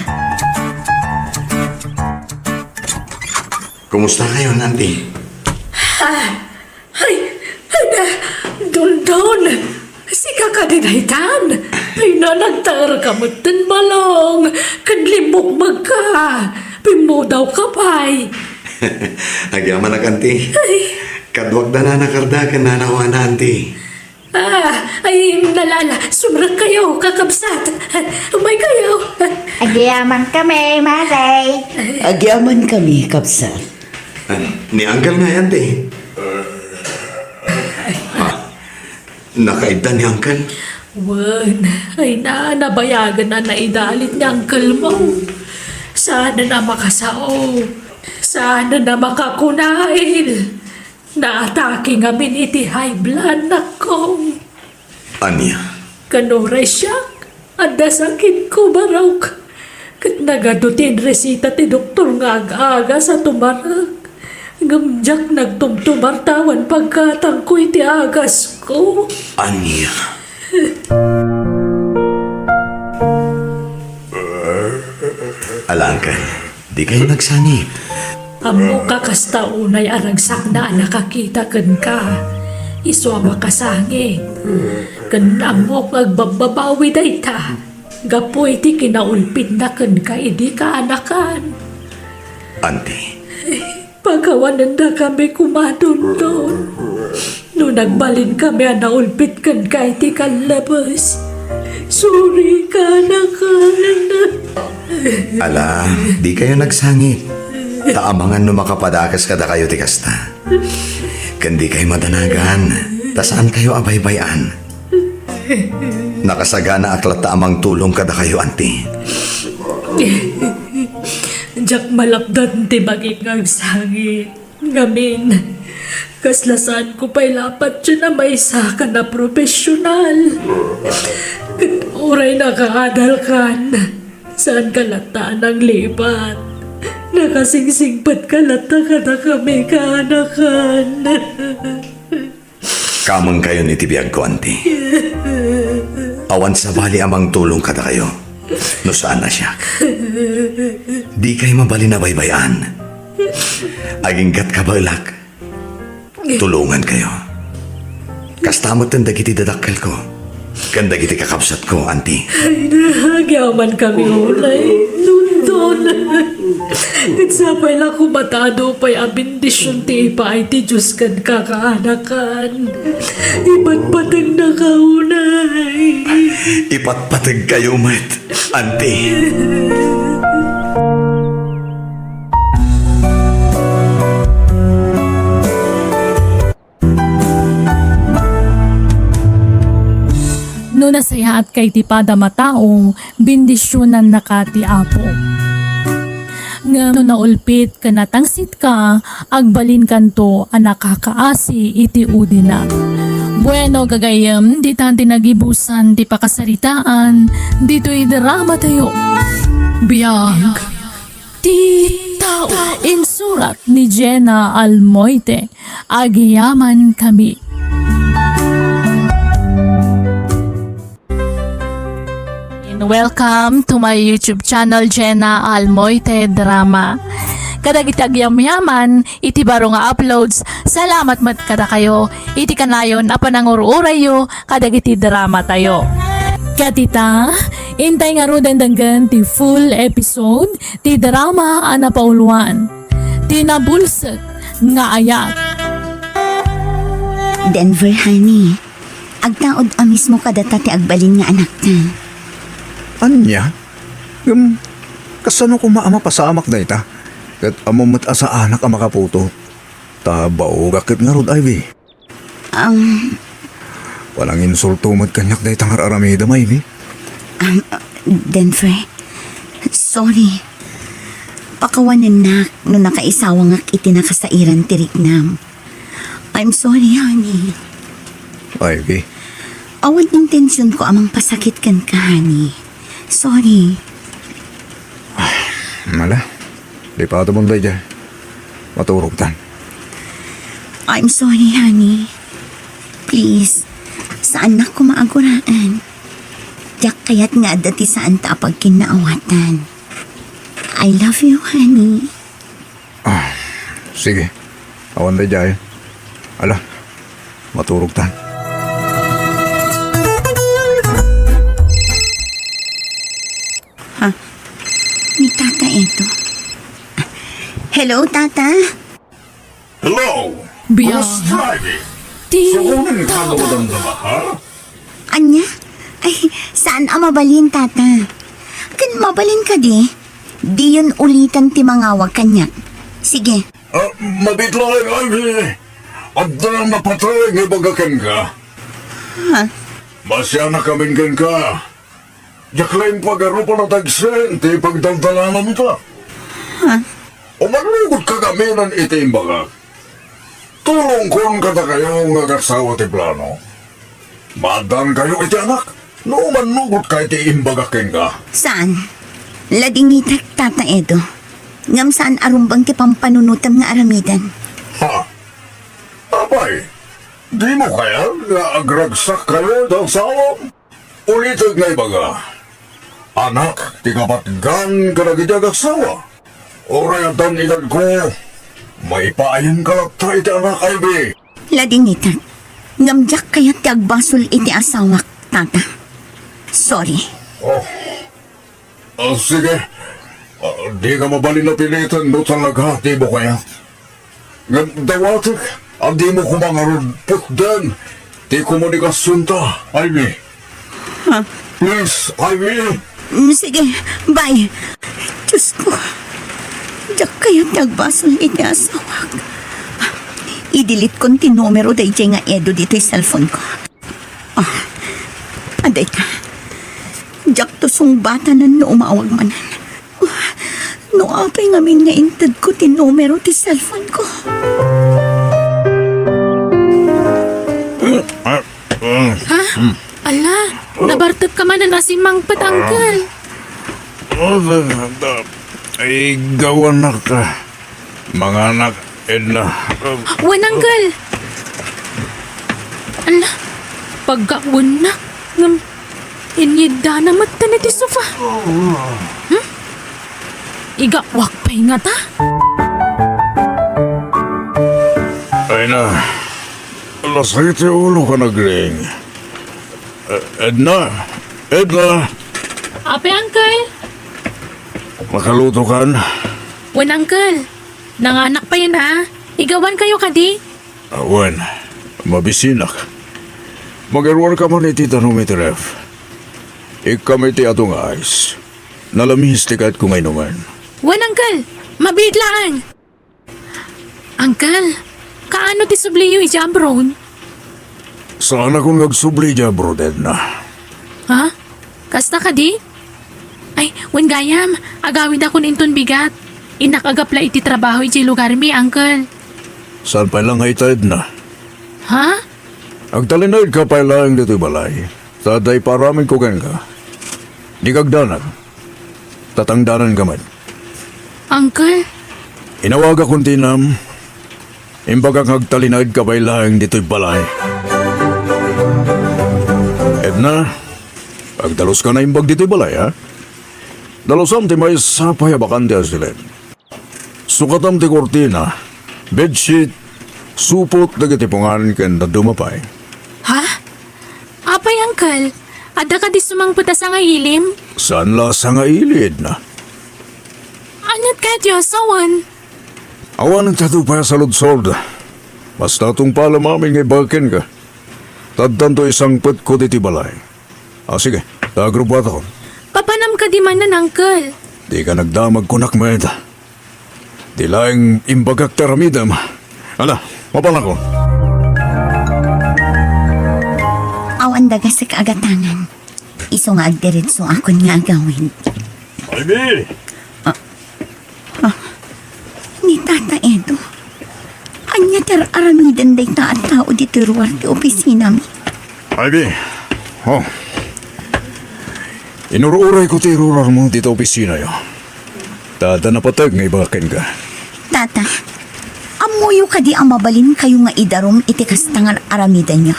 Kumusta kayo, Auntie? Ah, ay, ay na, Dondon, sika kadi daytan? Ay na, nagtaerka metten balong, ken limmukmegka, pimmudawka pay. Agyamanak, Auntie. Ay. Kaduak da Nana Carda ken Nana Juana, Auntie. Ah, ay, nalala, sumrekkayo, kakabsat. Umaykayo. Agyamankami, Mare. Agyamankami, kabsat. Ah, ni Uncle nga, Auntie. Ah, nakaidda ni Uncle? Wen, ay na, nabayagen a naidalit ni Uncle mo. Saan a makasao. Saan a makakunail. Naatake ngamin iti high blood, nakkong. Ania? Ken uray siak, adda sakitko, barok. Ket nagadu ti inresita ti doktor nga ag-agas a tumarek. Ngem diak nagtumtumar ta awan paggatangko iti agasko. Ania? Ala, Uncle, dikayo nagsangit. Ammok a kasta unay a ragsakna a nakakita kenka. Isu a makasangit. Ken ammok nga agbabbabawi dayta gapu iti kinaulpitna kenka idi kaanakan. Anti. Pakawanendakami koma, Dondon. No nagbalinkami a naulpit kenka iti kallabes, sorry, kaanakan. Ala, dikayo nagsangit. Ta amangan no makapadakes kadakayo ti kasta. Ken dikay madanagan, ta saankayo a baybay-an. Nakasaganaak latta a mangtulong kadakayo, anti. Diak malapdan ti bagik nga agsangit. Ngamin, kasla saanko pay la patien a maysa ken a profesional. Ket uray nakaadalkan, saanka latta a nanglipat. Nakasingsingpetka latta kadakami kaanakan. Kamengkayon iti biagko, anti. Awan sabali a mangtulong kadakayo no saan a siak. Dikay mabalin a baybay-an. Aginggat kabaelak, tulongankayo. Kasta metten dagiti dadakkelko ken dagiti kakabsatko, anti. Ay, na, agyamankami unay, Dondon. Ket sapay la koma ta adu pay a bendision ti ipaay ti Dios kenka kaanakan. Ipatpategnaka unay. Ipatpategkayo met, anti. No nasayaatka iti padam a tao, bendisionannaka ti Apo. Ngem no naulpit ken natangsitka, agbalinkanto a nakakaasi iti udina. Bueno, gagayyem, ditan ti nagibusan ti pakasaritaan ditoy drama tayo. Biag ti tao. Insurat ni Jenna Almoite. Agyamankami. And welcome to my YouTube channel, Jenna Almoite Drama. Kadagiti agyamyaman iti baro nga uploads, salamat met kadakayo iti kanayon a panangur-urayyo kadagiti drama tayo. Ket ita, intay ngaruden denggen ti full episode ti drama a napauluan, Ti Nabulsek nga Ayat. Denver, honey, agtaud a mismo kadata ti agbalin nga anakta. Ania? Ngem, kasano koma a mapasamak dayta? Ket ammom met a saanak a makaputot. Ta baogak ket ngarud, Ivy. Um, Pananginsulto met kaniak dayta nga ar-aramidem, Ivy. Um, Denver, sorry. Pakawanennak no nakaisawangak iti nakasairan ti riknam. I'm sorry, honey. Ivy. Awan intensionko a mangpasakit kenka, honey. Sorry. Ala, lipatem daydiay. Maturogtan. I'm sorry, honey. Please, saannak koma a guraen. Diak kayat nga adda ti saanta a pagkinnaawatan. I love you, honey. Ah, sige. Awan daydiay. Ala, maturogtan. Ha? Ni Tata Edo. Hello, Tata? Hello! Biag. Kumusta, Ivy? Ti Sakunin ka tata. Madamdama, ha? Ania? Ay, saan a mabalin, Tata? Ken mabalin kadi? Diyon ulitan ti mangawag kaniak. Sige. Ah, mabiit laeng, Ivy. Adda napateg nga ibaga kenka. Ha? Masianakamin kenka. Diak laeng pagarup a natagsen ti pagdaldalananta. Ha? Umannugotka amin iti imbagak. Tulongkon kadakayo nga agsawa ti plano. Maaddaankayo iti anak no umannugotka iti imbagak kenka. Saan? Ladingitek, Tata Edo. Ngem saan a rumbeng ti pampanunotem nga aramiden. Ha? Apay, dimo kayat nga agragsak kayo iti agsawam? Ulitek nga ibaga, anak ti kapatgan kadagiti agaksawa. Uray addan edadko, maipaayanka latta iti anak, Ivy. Ladingitek. Ngem diak kayat ti agbasol iti asawak, Tata. Sorry. Oh. Ah, sige. Ah, dika mabalin a piliten no talaga ti imo kayat. Ngem dawatek a dimo koma ngarud putden ti komunikasionta, Ivy. Ha? Please, Ivy. Mm, sige, bye. Diyos ko, diak kayat ti agbasol iti asawak. I-delete kon ti numero daydiay nga Edo ditoy cellphone ko. Ah, adda ita. Diakto sungbatanan no umawag manen. No apay ngamin nga intedko ti numero ti cellphone ko. Ha? Ala, nabartek ka manen a simmangpet, Uncle. Ay, gawanak ka. Manganak, Edna. Wen, Uncle. Ala, paggawennak, ngem inyiddana metten iti sofa. Hmm? Igawak pay ngata? Ay na, alas sakit ti ulo ka nagring. Eh, Edna, Edna. Apay, Uncle? Makaluto kan? Wen, Uncle. Nanganak pay na. Igawan kayo kadi? Awan, mabisinak. Mag-iruar ka man iti danum iti ref. Ikkam iti adu nga ice. Nalamis ti kayatko nga inumen. Wen, Uncle. Mabiit laeng. Uncle, kaano ti subliyo idiay abroad? Saanakon nga agsubli idiay abroad, Edna. Ha? Kasta kadi? Ay, wen gayam, agawidakon inton bigat. Innak agapla iti trabaho idiay lugarmi, Uncle. Saan pay la nga ita, Edna? Ha? Agtalinaedka pay laeng ditoy balay. Ta adda iparamidko kenka. Dika agdanag. Tatangdananka met. Uncle? Inawagakon ti inam. Imbagak nga agtalinaedka pay laeng ditoy balay. Edna, agdaluska naimbag ditoy balay, ha? Dalusam ti maysa pay a bakante a silin. Sukatam ti kurtina, bedsheet, supot dagiti pungan ken dadduma pay. Ha? Apay, Uncle? Adda kadi sumangpet a sangailim? Saan la a sangaili, Edna? Aniat kayat ti asawan? Awan ti adu pay a saludsod. Basta tungpalem amin nga ibagak kenka. Ta addanto isangpetko ditoy balay. Ah, sige. Ta agrubbuatakon. Papanam kadi manen, Uncle? Dika nagdamag kunak met. Di laeng imbagak ti aramidem. Ala, mapalakon. Awan dagasek a gatangan. Isu nga agdiretso akon nga agawid. Ivy! Ah, ni Tata Edo, ania ti ar-aramiden dayta a tao ditoy ruar ti opisinami? Ivy, oh. Inur-urayko ti irurarmo ditoy opisinayo. Ta adda napateg nga ibagak kenka. Tata, ammoyo kadi a mabalinkayo nga idarum iti kasta nga ar-aramidenyo?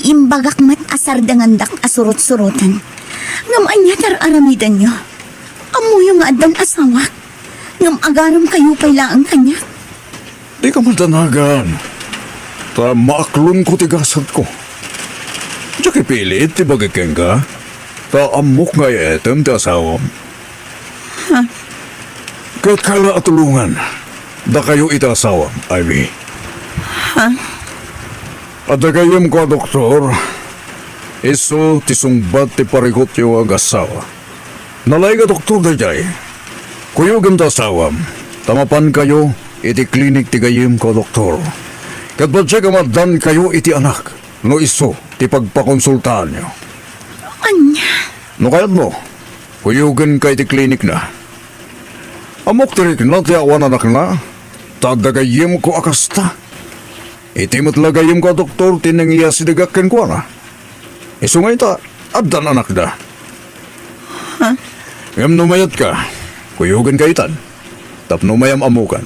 Imbagak met a sardengandak a surot-suroten. Ngem ania ti ar-aramidenyo? Ammoyo nga addan asawak, ngem agaramkayo pay laeng kaniak. Dika madanagan, ta maaklonko ti gasatko. Diak ipili ti bagik kenka, ta ammok nga iitem ti asawam. Ha? Kayatka la a tulongan dakayo iti asawam, Ivy. Ha? Adda gayyemko a doktor, isu ti sungbat ti parikutyo nga agassawa. Nalaig a doktor daydiay. Kuyogem ti asawam, ta mapankayo iti klinik ti gayyemko a doktor. Ket patiek a maaddankayo iti anak no isu ti pagpakonsultaanyo. Ania? No kayatmo, kuyogenka iti klinikna. Ammok ti rikna ti awan anakna, ta adda gayyemko a kasta. Iti met la gayyemko a doktor ti nangiyasidegak kenkuana. Isu nga ita, addan anakda. Ha? Ngem no mayatka, kuyogenka itan, tapno mayam-ammokan.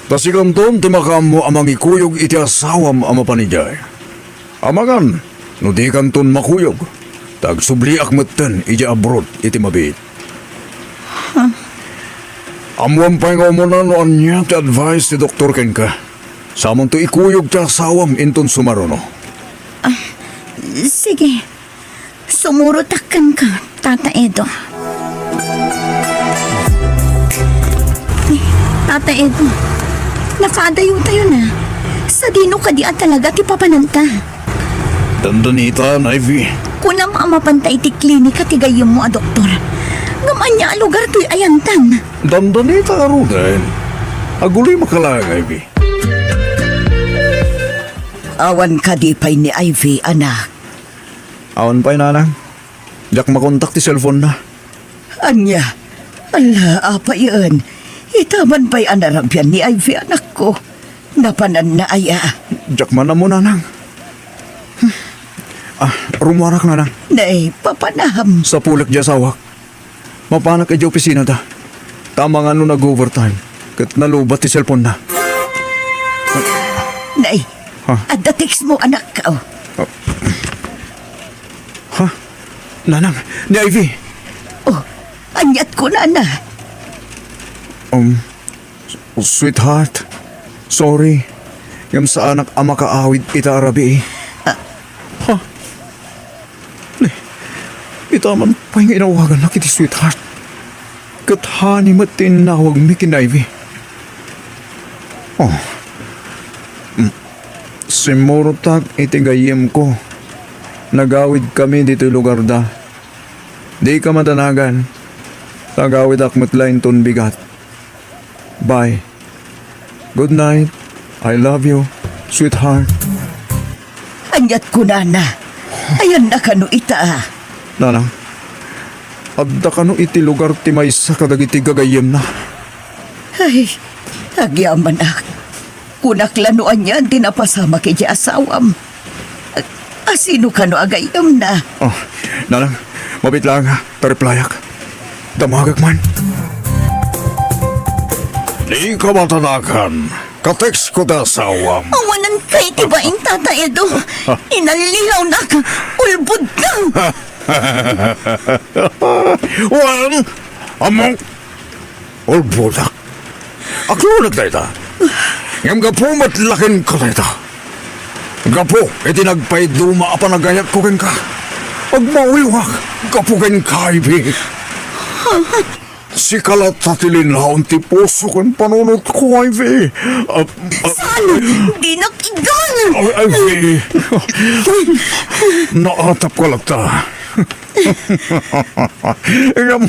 Ta sikanton ti makaammo a mangikuyog iti asawam a mapan idiay. Amangan no dikanton makuyog, ta agsubliak metten idiay abroad iti mabiit. Huh? Ammoam pay nga umuna no ania ti advice ti doktor kenka. Samonto ikuyog ti asawam inton sumaruno. Sige. Sumurotak kenka, Tata Edo. Tata Edo, nakaadayo tayo na. Sadino kadi a talaga ti papananta? Dandanitan, Ivy. Kunam a mapanta iti klinika ti gayyemmo a doktor. Ngem ania a lugar toy ayantan? Dandanitan ngaruden. Aguloy makalaang, Ivy. Awan kadi pay ni Ivy, anak? Awan pay, nanang. Diak makontak ti cellphone na. Ania? Ala, apayen. Itaman pay a narabian ni Ivy, anakko. Napananna aya? Diak man ammo, nanang. Ah, rummuarak, nanang. Nay, papanam. Sapulek di asawak. Mapanak idiay opisinada. Ta amangan no nag-overtime ket nalubat ti cellphone na. Nay, Ha? Adda text mo, anak. Oh. Ha? Nanang, ni Ivy. Oh, aniat kunana? Um, sweetheart, sorry. Ngem saanak a makaawid ita a rabii. Ah. Ha? Ni, itaman pay nga inawagannak iti sweetheart. Ket honey met ti innawagmi ken Ivy. Oh. Mm. Simmurotak iti gayyemko. Nagawidkami ditoy lugarda. Dika madanagan. Nagawidak met la inton bigat. Bye. Good night. I love you, sweetheart. Aniat kunana? Ayanna kano ita? Nanang, adda kano iti lugar ti maysa kadagiti gagayyemna? Ay, agyamanak. Kunak la no anian ti napasamak iti asawam. A-, asino kano a gayyemna? Oh, nanang, mabiit laeng, ta replyak. Damagek man. Dika madanagan. Ka-text ko ta asawam. Awanan kay ti bain, Tata Edo. Inallilawnak. Ulbodka. Wen, ammok. Ulbodak. Aklonek dayta. Ngem gapu met la kenka dayta. Gapu iti nagpaiduma a panagayatko kenka, agmawiwak gapu kenka, Ivy. Sika latta ti linaon ti puso ken panunotko, Ivy. Ah, ah, Saan? Dinak igan! Ay, Ivy. Naatapka latta. Ngem,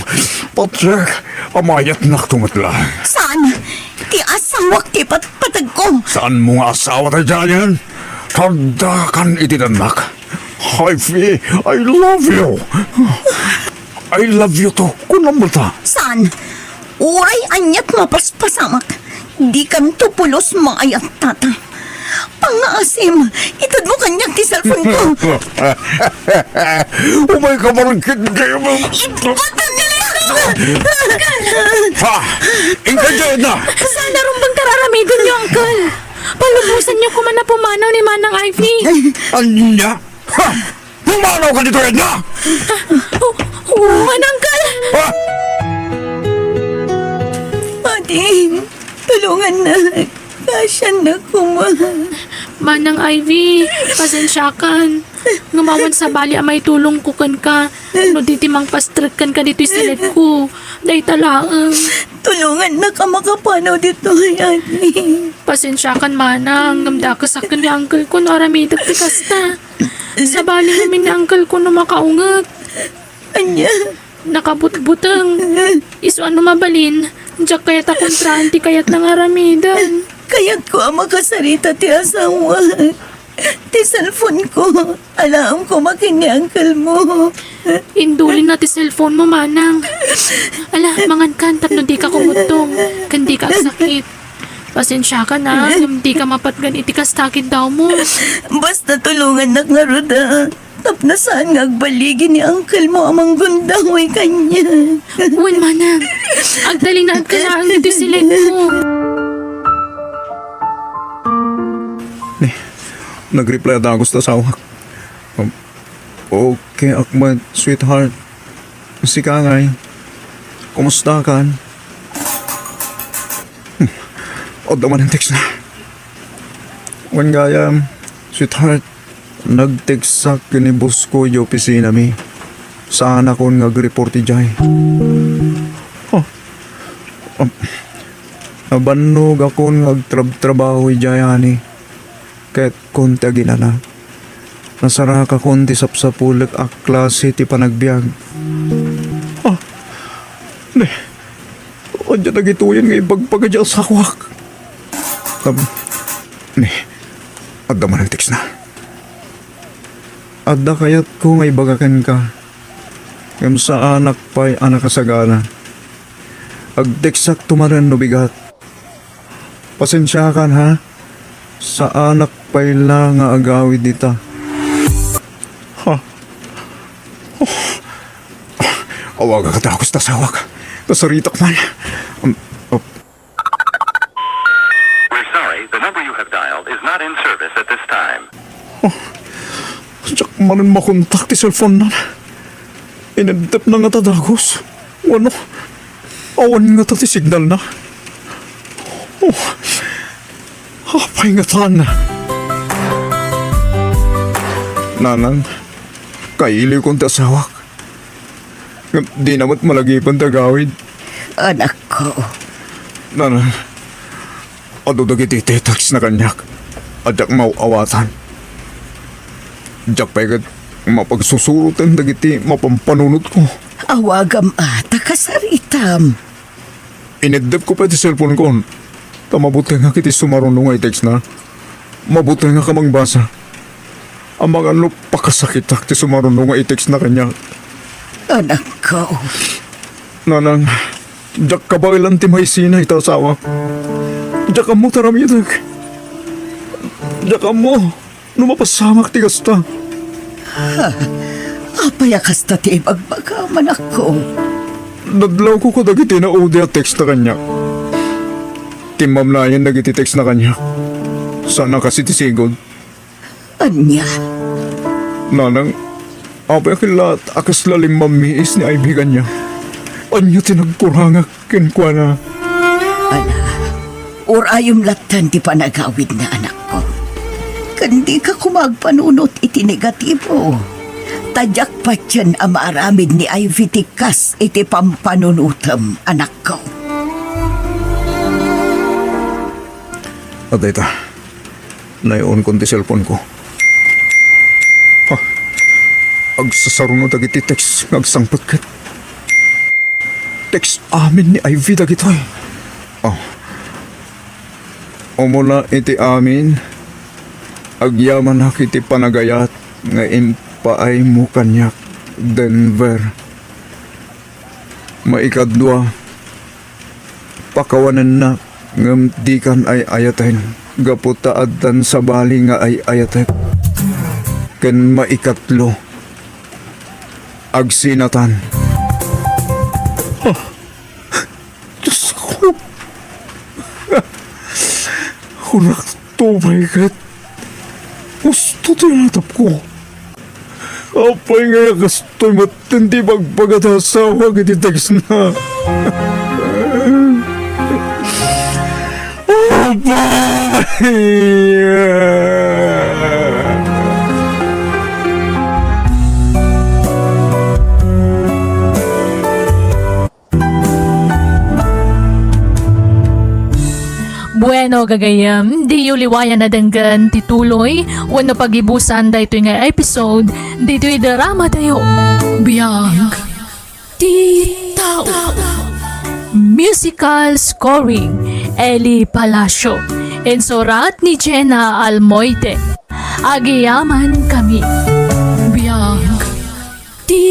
patiek a mayatnakto met la. Saan? Ti asawak ti patpategko. Saanmo nga asawa daydiay? Taddakan iti dannak. Ivy, I love you. I love you too. Kunam ta. Saan? Uray aniat mapaspasamak, dikanto pulos maayat, Tata. Pangngaasim, itedmo kaniak ti cellphone ko. Umayka man ketdi. Ibatan na lang! Ha? Inka diay na! Saan a rumbeng ti ar-aramidenyo, Uncle? Palubosanyo koma a pumanaw ni Manang Ivy. Ania? Ha? Pumanawka ditoy, Edna? Ah, oo, oo, Uncle. Ha? Adi, tulungannak. Kaasiannak koma. Manang Ivy, pasensiakan. Ngem awan sabali a maitulongko kenka no di ti mangpastrek kenka ditoy siledko. Dayta laeng. Tulongannak a makapanaw ditoy, Adi. Pasensiakan, Manang, ngem dakes a ken ni uncle ko no aramidek ti kasta. Sabali ngamin ni uncle ko no makaunget. Ania? Nakabutbuteng. Isu a no mabalin, diak kayat a kontraan ti kayatna nga aramiden. Kayatko a makasarita ti asawa. Ti cellphone ko. Alaem koma ken ni uncle mo. Indulinna ti cellphone mo, Manang. Ala, mangankan tapno dika kumuttong, ken dika agsakit. Pasensiakan a, ngem dika mapatgan iti kasta a kiddawmo. Basta tulongannak ngarud a, tapno saan nga agbaligi ni uncle mo a manggundaway kaniak. Wen, Manang. Agtalinaedka laeng ditoy siledko. Ni, nag-reply a dagus ti asawak. Um, okay ak met, sweetheart. Sika ngay, kumusta kan? Hmm, adda man ang text na. Wen gayam, sweetheart. Nagteksak ken ni boss ko idiay opisinami. Saanakon nga agreport idiay. Oh. Um, nabannogakon nga agtrabtrabaho idiay, ani. Ket kon ti aginana, nasarakakon ti sapsapulek a klase ti panagbiag. Ah, ne, adda dagitoyen nga ibagbaga ti asawak. Um, ne, adda man ang text na. Adda kayatko nga ibaga kenka, ngem saanak pay a nakasagana. Agteksakto manen no bigat. Pasensiakan, ha? Saanak pay la nga agawid dita. Ha? Oh. Awagak a dagus ta asawak. Nasaritak man. Um, oh. We're sorry, the number you have dialed is not in service at this time. Oh, diak manen makontak ti cellphone-na. Ineddepna ngata dagus. Wenno, awan ngata ti signal-na. Oh, apay ngatan? Nanang, kailiwkon ti asawak. Ngem dina met malagipen ti agawid. Anakko. Nanang, adu dagiti text-na kaniak a diak maaw-awatan. Diak pay ket mapagsusuroten dagiti mapampanunotko. Awagam a ta kasaritam. Ineddepko pay ti cellphone-kon. Ta mabutengak iti sumaruno nga i-text-na. Mabutengak a mangbasa. Amangan no pakasakitak ti sumaruno nga i-text-na kaniak. Anakko. Nanang, diak kabaelan ti maisina ita asawak. Diak ammo ti aramidek. Diak ammo no mapasamak ti kasta. Ha? Apay a kasta ti ibagbagam, anakko? Nadlawko kadagiti naudi a text-na kaniak. Timmamnayen dagiti text-na kaniak. Saan a kas iti sigud. Ania? Nanang, apay a kellaat a kasla limmammiis ni Ivy kaniak? Ania ti nagkurangak kenkuana? Ala, urayem latten ti panagawidna, anakko. Ken dika koma agpanunot iti negatibo. Ta diak patien a maaramid ni Ivy ti kas iti pampanunotem, anakko. Adda ita. Nay-onkon ti cellphone-ko. Ah, agsasaruno dagiti text nga agsangpet ket text amin ni Ivy dagitoy. Ah. Umuna iti amin, agyamanak iti panagayat nga impaaymo kaniak, Denver. Maikadua, pakawanennak ngem dikan ay-ayaten gapu ta addan sabali nga ay-ayatek. Ken maikatlo, agsinatan. Ah, Diosko. Kunak to, my God. Gusto ti natapko. Apay nga kastoy met ti ibagbagada asawa iti text-na? Apay! Bueno, gagayyem, diyo liwayan a denggen ti tuloy wenno pagibusan daytoy nga episode ditoy drama tayo, Biag ti Tao. Musical scoring, Eli Palacio. Insurat ni Jenna Almoite. Agyamankami. Biag ti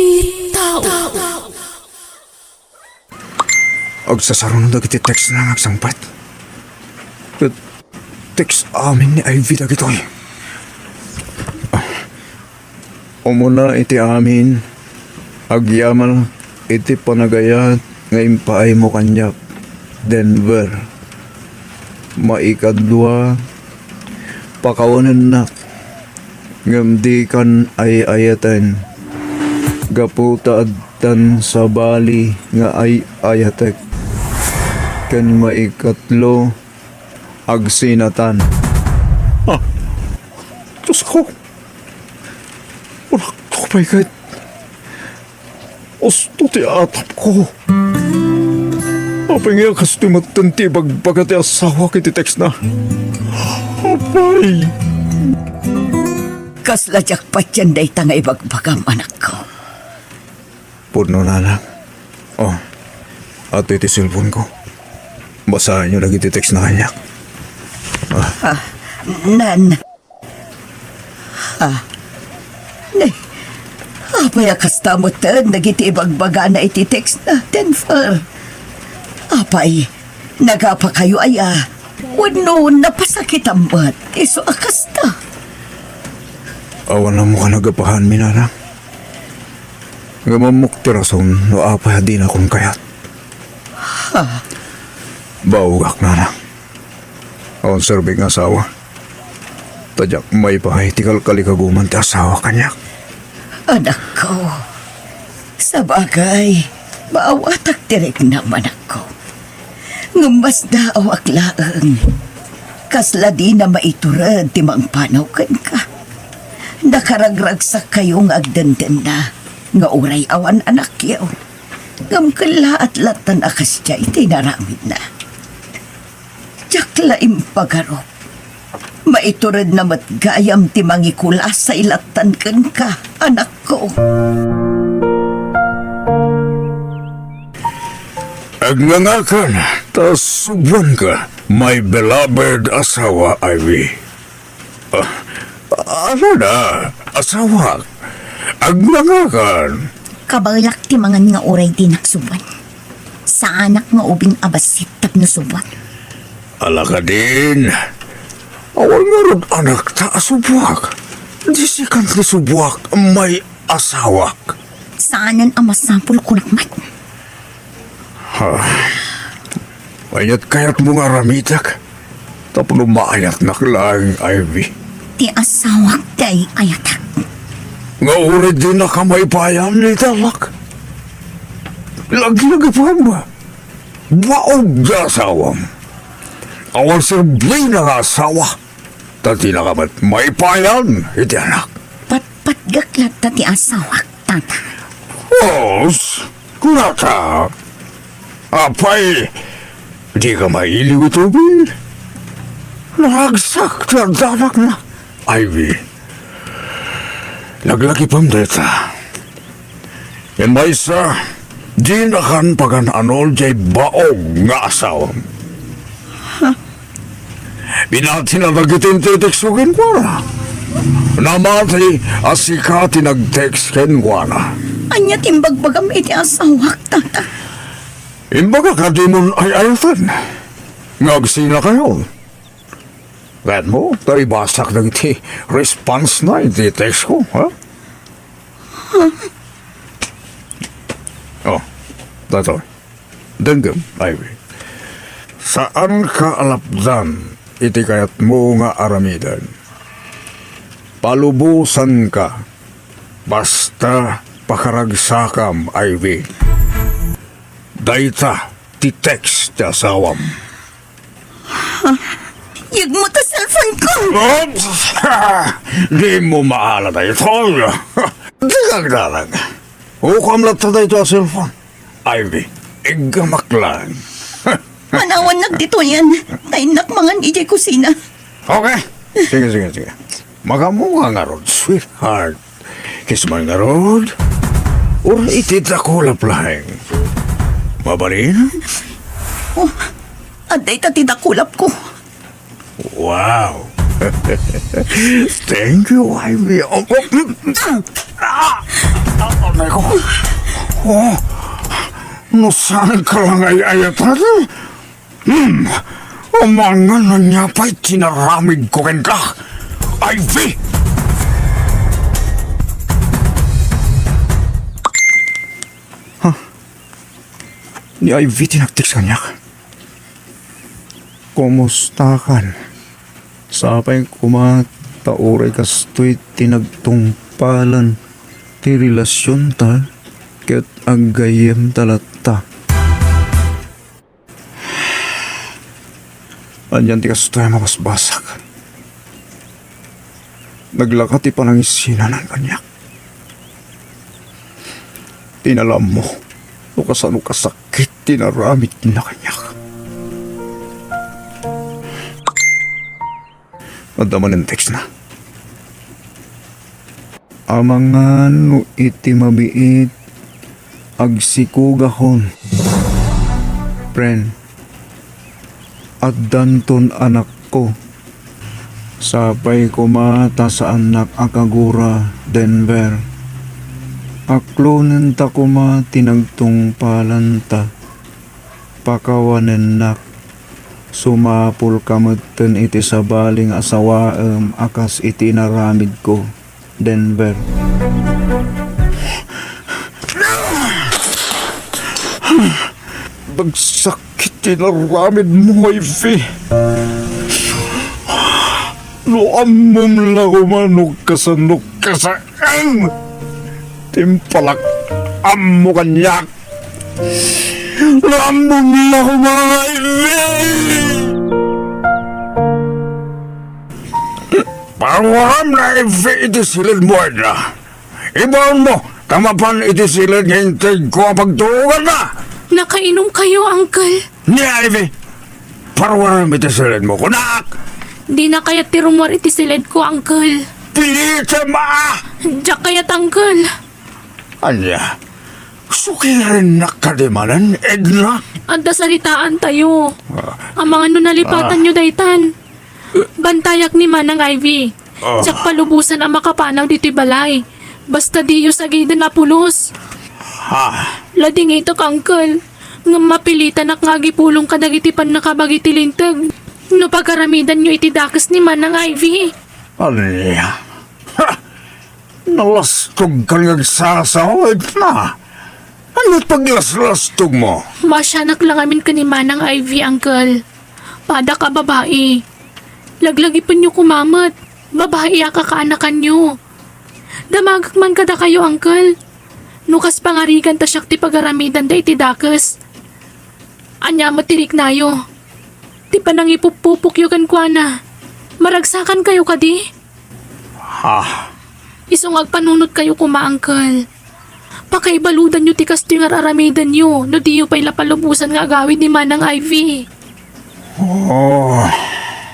Tao. Agsasaruno dagiti text-na nga agsangpet. Ket text amin ni Ivy dagitoy. Umuna iti amin, agyamanak iti panagayat nga impaaymo kaniak, Denver. Maikadua, pakawanennak, ngem dikan ay-ayaten, gapu ta addan sabali nga ay-ayatek. Ken maikatlo, agsinatan. Ah, Diosko, Ay, ket, usto ti atapko. Apay nga kastoy metten ti ibagbaga ti asawak iti textna? Apay! Kasla diak patien dayta nga ibagbagam, anakko. Pudno, nanang. Oh, adtoy ti cellphone-ko. Basaenyo dagiti textna kaniak. Ah. Ah, nan. Ah. Ne, apay a kasta metten dagiti ibagbagana iti textna, Denver? Apay, nagapakayo aya? Wenno napasakitam met isu a kasta? Awan ammo a nagapahanmi, nanang. Ngem ammok ti rason no apay a dinakon kayat. Ha? Baogak, nanang. Awan serbik nga asawa. Ta diak maipay ti kalkalikaguman ti asawa kaniak. Anakko, sabagay, maawatak ti riknam, anakko. Ngem masdaawak laeng. Kasla dina maitured ti mangpanaw kenka. Nakaragragsakkayo nga agdendenna nga uray awan anakyo. Ngem kellaat lattan a kasdiay ti inaramidna. Diak la impagarup. Maituredna met gayam ti mangikulasay lattan kenka, anakko. Agngangakan ta subuanka, my beloved asawa, Ivy. Ah, ano na, asawak? Agngangakan. Kabaelak ti mangan nga uray dinak subuan. Saanak nga ubing a bassit tapno subuan. Ala kadin, awan ngarud anakta a subuak. Disikan ti subuak, may asawak. Saanen a masapul kunak met. Ha? Aniat kayatmo nga aramidek tapno maayatnak laeng, Ivy? Ti asawak ti ay-ayatak. Nga uray dinaka maipayan iti anak. Laglagipem. Baog nga asawam. Awan serbina nga asawa. Ta dinaka met maipayan iti anak. Patpatgek latta ti asawak, tata. Os, kunata. Apay, dika mailiw iti ubing? Naragsak ti addanakna, Ivy. Laglagipem dayta. Ken maysa, dinakan pagan-anol diay baog nga asawam. Binatina dagiti intitekso kenkuana. Namati a sika ti nagtext kenkuana. Ania ti imbagbagam iti asawak, tata? Imbagak a dimon ay-ayaten nga agsinakayon. Kayatmo, ta ibasak dagiti response na iti text ko, ha? Oh, datoy. Denggem, Ivy. Saanka a lapdan iti kayatmo nga aramiden. Palubosanka. Basta pakaragsakam, Ivy. Dayta ti text ti asawam. Yegmo ta cellphone ko! Oops! Dimo maala daytoy. Dika agdanag. Ukoam latta daytoy a cellphone. Ivy, iggamak lang. Panawannak ditoyen. Ta innak mangan idiay kusina. Okay. Sige, sige, sige. Makammuka ngarud, sweetheart. Kiss man ngarud. Uray iti dakulap laeng. Mabalin? Oh, adda ita ti dakulapko. Wow. Thank you, Ivy. Oh, oh, mm, ah, ah, aray ko. Oh, no saan ka lang ay-ayatan? Hmm, amangan ania pay ti naramidko kenka, Ivy! Ha? Ni Ivy ti nagtext kaniak. Kumustakan? Sapay koma ta uray kastoy ti nagtungpalan ti relasionta ket aggayyemta latta. Anian ti kastoy a mabasbasak? Naglaka ti panangisinanan kaniak. Inalammo no kasano kasakit ti naramidna kaniak. Adda manen textna. Amangan no iti mabiit, agsikogakon. Friend, addanton anakko. Sapay koma ta saannak a kagura, Denver. Aklonenta koma ti nagtungpalanta. Pakawanennak. Sumapulka metten iti sabali nga asawaem a kas iti inaramidko, Denver. Nagsakit ti inaramidmo, Ivy. No ammom la koma no kasano kasaan ti impalak, ammo kaniak. Lambong la koma, Ivy! Paruaram na, Ivy, iti siled mo, Edna. Ibaon mo, ta mapan iti siled nga inted ko a pagtuogan na. Nakainom kayo, Uncle? Ni Ivy, paruaram iti siled mo, kunak! Di na kayat ti rummuar iti siled ko, Uncle. Pilitem, ah! Diak kayat, Uncle. Ania? Sukirennak kadi manen, Edna? Adda saritaan tayo. Ah. Amangan no nalipatanyo daytan. Bantayak ni Manang Ivy. Ah. Diak palubosan a makapanaw ditoy balay. Basta diyo sagiden a pulos. Ha? Ladingitek, Uncle. Ngem mapilitanak nga agipulong kadagiti pannakabagi ti linteg no pagaramidanyo iti dakes ni Manang Ivy. Ania? Ha! Nalastogkan nga agsasaw, Edna. Ania ti paglaslastog mo? Maasianak la ngamin ken ni Manang Ivy, Uncle. Padak a babai. Laglagipenyo koma met. Babai a kakaanakanyo. Damagek man kadakayo, Uncle. No kas pangarigan ta siak ti pagaramidanda iti dakes. Ania met ti riknayo? Ti panangipuppupokyo kenkuana. Maragsakankayo kadi? Ah. Isu nga agpanunotkayo koma, Uncle. Pakaibaludanyo ti kastoy nga ar-aramidenyo no diyo pay la palubosan nga agawid ni Manang Ivy. Oh.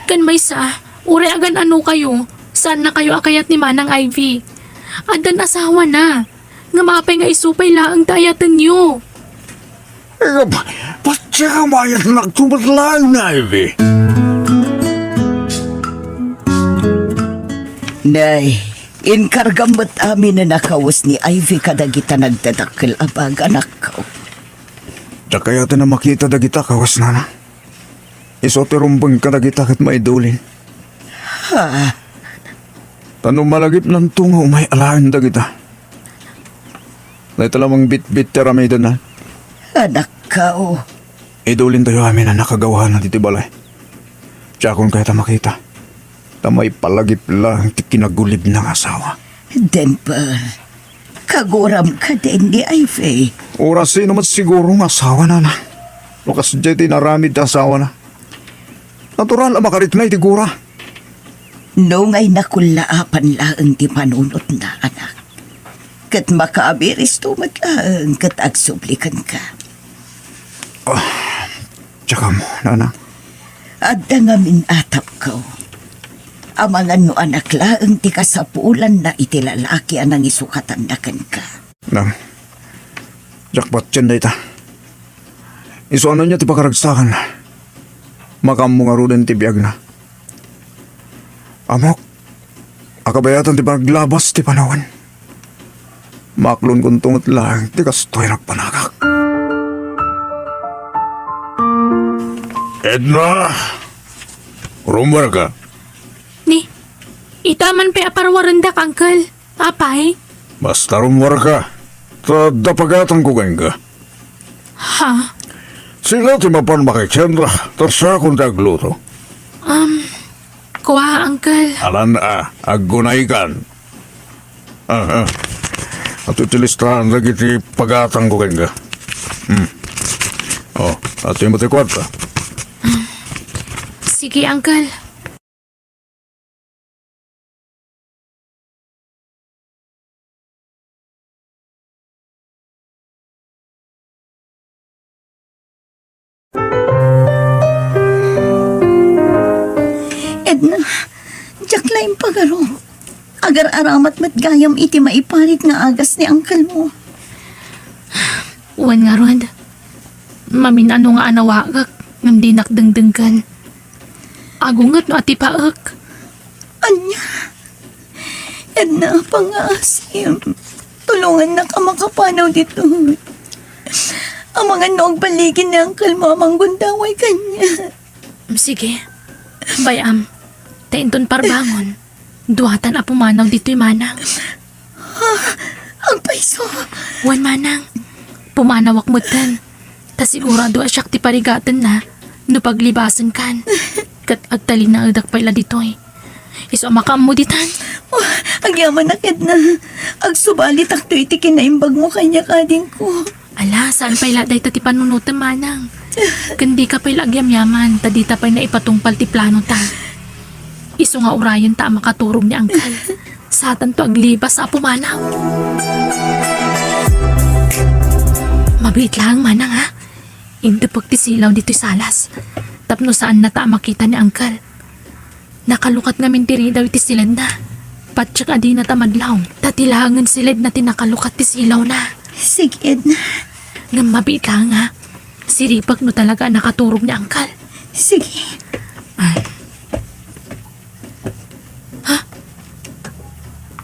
Ken maysa, uray agan-anokayo, saannakayo a kayat ni Manang Ivy. Addan asawana. Ngem apay nga isu pay laeng ti ayatenyo? Eh, pa-, patse ka mayat nagtumet laeng ni Ivy. Nay, inkargam met amin a nakawes ni Ivy kadagita nagdadakkel a baga, anakko. Diak kayaten a makita dagita kawesnana. Isu ti rumbeng kadagita ket maidulin. Ha? Ta no malagipnanto nga umay alaen dagita, dayta la mangbitbit ti aramidenna. Anakko. Idulintayo amin a nakagawanan iti balay. Diakon kayat a makita. Ta maipalagip laeng ti kinagulibna nga asawa. Denver, kaguram kadi ni Ivy? Uray sino met siguro nga asawanana. No kasdiay ti inaramid ti asawana, natural a makarikna iti gura. No ngay nakullaapan laeng ti panunotna, anak, ket makaabiristo met laeng ket agsubli kenka. Ah, diak ammo, nana. Adda ngamin, atapko. Amangan no anak laeng ti kasapulanna iti lalaki a nangisukatanna kenka. Nang, diak patien dayta. Isu a no ania ti pakaragsakanna, makaammo ngaruden ti biagna. Ammok a kabayatan ti panaglabas ti panawen. Maaklonkonto met laeng ti kastoy a nagpanagak. Edna, rummuarka. Ni, ita man pay a parwarendak, Uncle. Apay? Basta rummuarka, ta adda pagatangko kenka. Ha? Sino ti mapan makitiendak, ta siakon ti agluto? Um, kua, Uncle. Alan a, aggunaykan. Ah, ah. Adtoy ti listahan dagiti pagatangko kenka. Hmm. Oh, adtoy met ti kuarta. Sige, Uncle. Edna, diak laeng pagaro. Agar-aramat met gayam iti maiparit nga agas ni angkelmo. Wen ngarud, mamin-ano nga anawaek ngem dinak dengdenggen. Agunget no atipaek. Ania? Edna, pangngaasim. Tulongannak a makapanaw ditoy. Amangan no agballigen ni angkelmo a manggundaway kaniak. Sige. Bay-am, ta inton parbangon, duatan a pumanaw ditoy, manang. Ha? Agpayso? Wen, manang. Pumanawak metten. Ta sigurado a siak ti parigatenna no paglibasenkan. Ket agtalinaedak pay la ditoy. Isu a makaammo ditan. Oh, agyamanak, Edna. Agsubalitakto iti kinaimbagmo kaniak, adingko. Ala, saan pay la dayta ti panunotem, manang? Ken dika pay la agyamyaman, ta dita pay naipatungpal ti planota. Isu nga urayenta a makaturog ni angkel. Satanto aglibas a pumanaw. Mabiit laeng, manang, ha? Intepek ti silaw ditoy salas. Tapno saannata a makita ni angkel. Nakalukat ngamin ti ridaw iti siledna. Patiek a dinata madlaw, ta ti laengen siledna ti nakalukat ti silawna. Sige, Edna. Ngem mabiit laeng, ha? Siripek no talaga a nakaturog ni angkel. Sige. Ay. Ha?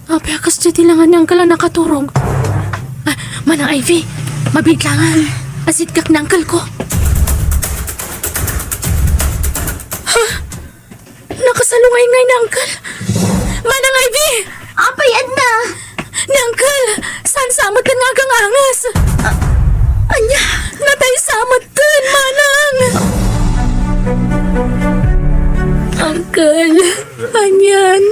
Apay a kasdiay ti langan ni angkel a nakaturog? Ah, Manang Ivy, mabiit laeng, ha? Asitkak ni angkelko. Ha? Nakasalungay ngay ni angkel. Manang Ivy! Apay, Edna? Ni angkel, saan sa metten nga agangangas? A-, ania? Natay sa metten, manang! Angkel, anian?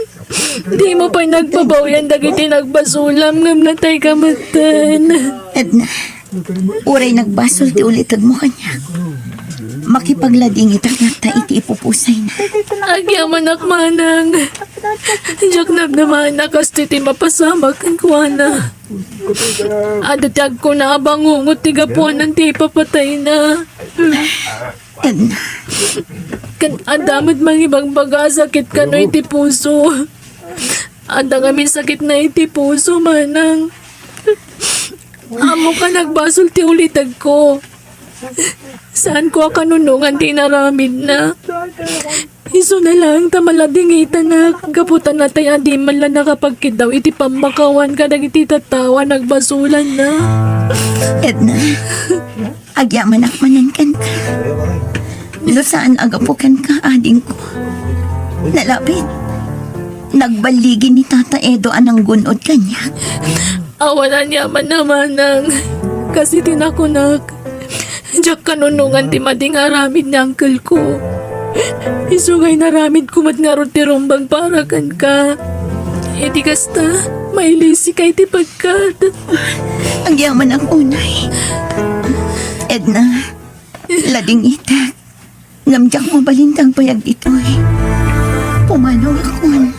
Dimo pay nagbabawian dagiti nagbasolam ngem natayka metten. Edna, uray nagbasol ti ulitegmo kaniak, makipagladingitak latta iti ipupusayna. Agyamanak, manang. Diak namnamaen a kastoy ti mapasamak kenkuana. Adda ti agkuna a bangungot ti gapuanan ti ipapatayna. Edna. Ken adda met mangibagbaga a sakit kano iti puso. Adda ngamin sakitna iti puso, manang. Ammok a nagbasol ti ulitegko. Saanko a kanunongan ti inaramidna. Isuna laeng ta maladingitanak, gapu ta natay a di man la nakapagkiddaw iti pammakawan kadagiti tattao a nagbasolanna. Edna, agyamanak manen kenka. No saan a gapu kenka, adingko. Nalabit, nagballigi ni Tata Edo a nanggun-od kaniak. Awan aniamanna, manang. Kas iti nakunak, diak kanunongan ti madi nga aramid ni angkelko. Isu nga inaramidko met ngarud ti rumbeng para kenka. Iti kasta, mailisika iti pagkat. Agyamanak unay. Edna, ladingitak. Ngem diak mabalin ti agbayag ditoy. Pumanawakon.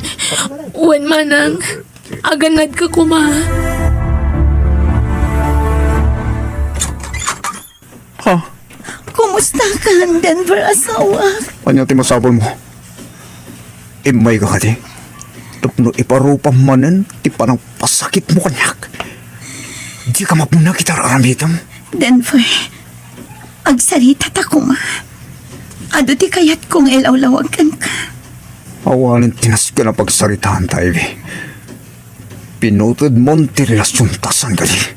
Wen, manang, agannadka koma. Ha? Kumusta ka, Denver, asawak? Ania ti masapulmo? Immayka kadi? Tapno iparupam manen ti panangpasakitmo kaniak. Dika mapnag iti ar-aramidem. Denver, agsaritata koma. Adu ti kayatko nga ilawlawag kenka. Awanen ti nasken a pagsaritaanta, Ivy. Pinutedmon ti relasionta saan kadi.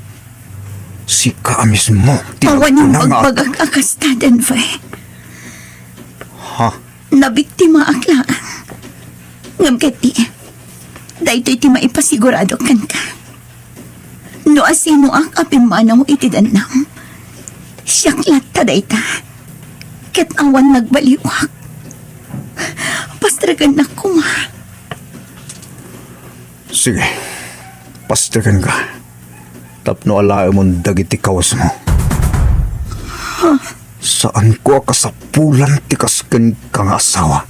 Sika a mismo ti nagkuna nga... Awan imbagbaga a kasta, Denver. Ha? Nabiktimaak laeng. Ngem ketdi, daytoy ti maipasiguradok kenka. No asinoak a pimmanaw iti dennam, siak latta dayta. Ket awan nagbaliwak. Pastrekennak koma. Sige, pastrekenka. Tapno alaemon dagiti kawesmo. Saanko a kasapulan ti kas kenka nga asawa.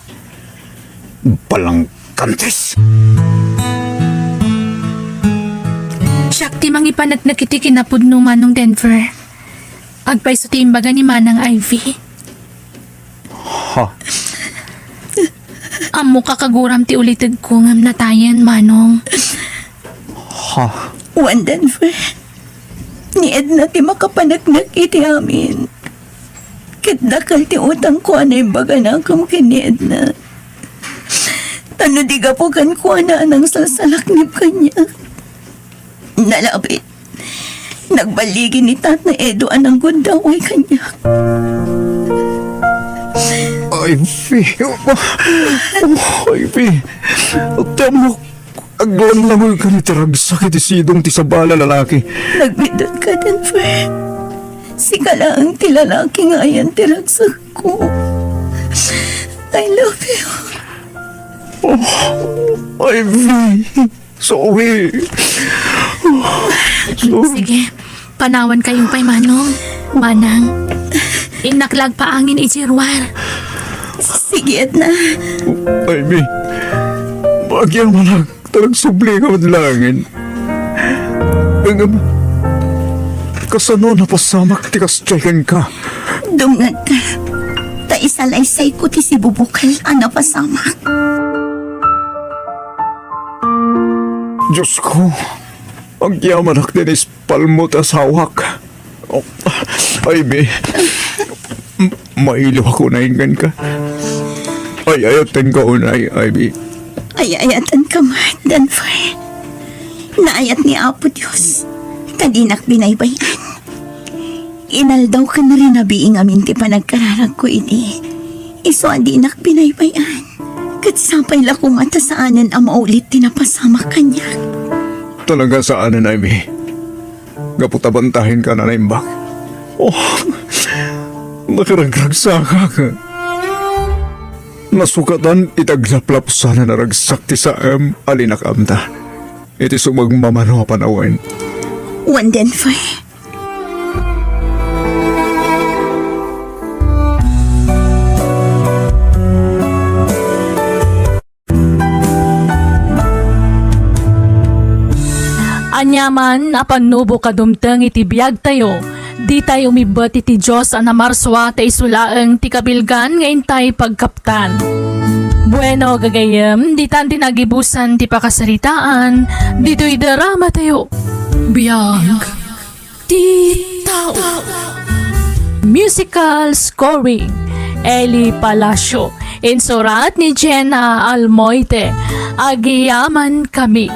Balangkantis! Siak ti mangipaneknek iti kinapudno, Manong Denver. Agpayso ti imbaga ni Manang Ivy. Ha? Ammok a kaguram ti ulitegko ngem natayen, Manong. Ha? Wen, Denver, ni Edna ti makapaneknek iti amin. Ket dakkel ti utangko a naimbaganakem ken ni Edna. Ta no di gapu kenkuana a nangsalsalaknib kaniak, nalabit, nagballigi ni Tatay Edo a nangguddaway kaniak. Ivy. Oh, Ivy. Ti ammok, aglanlangoy ka iti ragsak iti sidong ti sabali a lalaki. Nagbiddut ka, Denver. Sika laeng ti lalaki nga ayan ti ragsakko. I love you. Oh, Ivy. Sorry. Sorry. Sige, panawankayo pay, Manong. Manang, innak la agpaangin idiay ruar. Sige, Edna. Ivy, agyamanak ta nagsubli ka met laengen. Ngem, kasano a napasamak ti kasdiay kenka? Dumngegka, ta isalaysayko ti sibubukel a napasamak. Diosko, agyamanak ti naispalmo ti asawak. Oh, Ivy, m-, mailiwak unay kenka. Ay-ayatenka unay, Ivy. Ay-ayatenka met, Denver. Naayat ni Apo Dios ta dinak binaybay-an. Inaldaw ken rinabii ngamin ti panagkararagko idi. Isu a dinak binaybay-an. Ket sapay la koma ta saanen a maulit ti napasamak kaniak. Talaga saanen, Ivy. Gapu ta bantahenka a naimbag. Oh, nakaragragsakak. Nasukatan iti aglaplapsanan a ragsak ti saem a linakamta iti sumagmamano a panawen. Wen, Denver. Aniaman a pannubo a dumteng iti biagtayo, ditay umibbet iti Dios a namarsua ta isu laeng ti kabilgan nga intay pagkaptan. Bueno, gagayyem, ditan ti nagibusan ti pakasaritaan ditoy dramatayo. Biag ti tao. Musical scoring, Eli Palacio. Insurat ni Jenna Almoite. Agyamankami.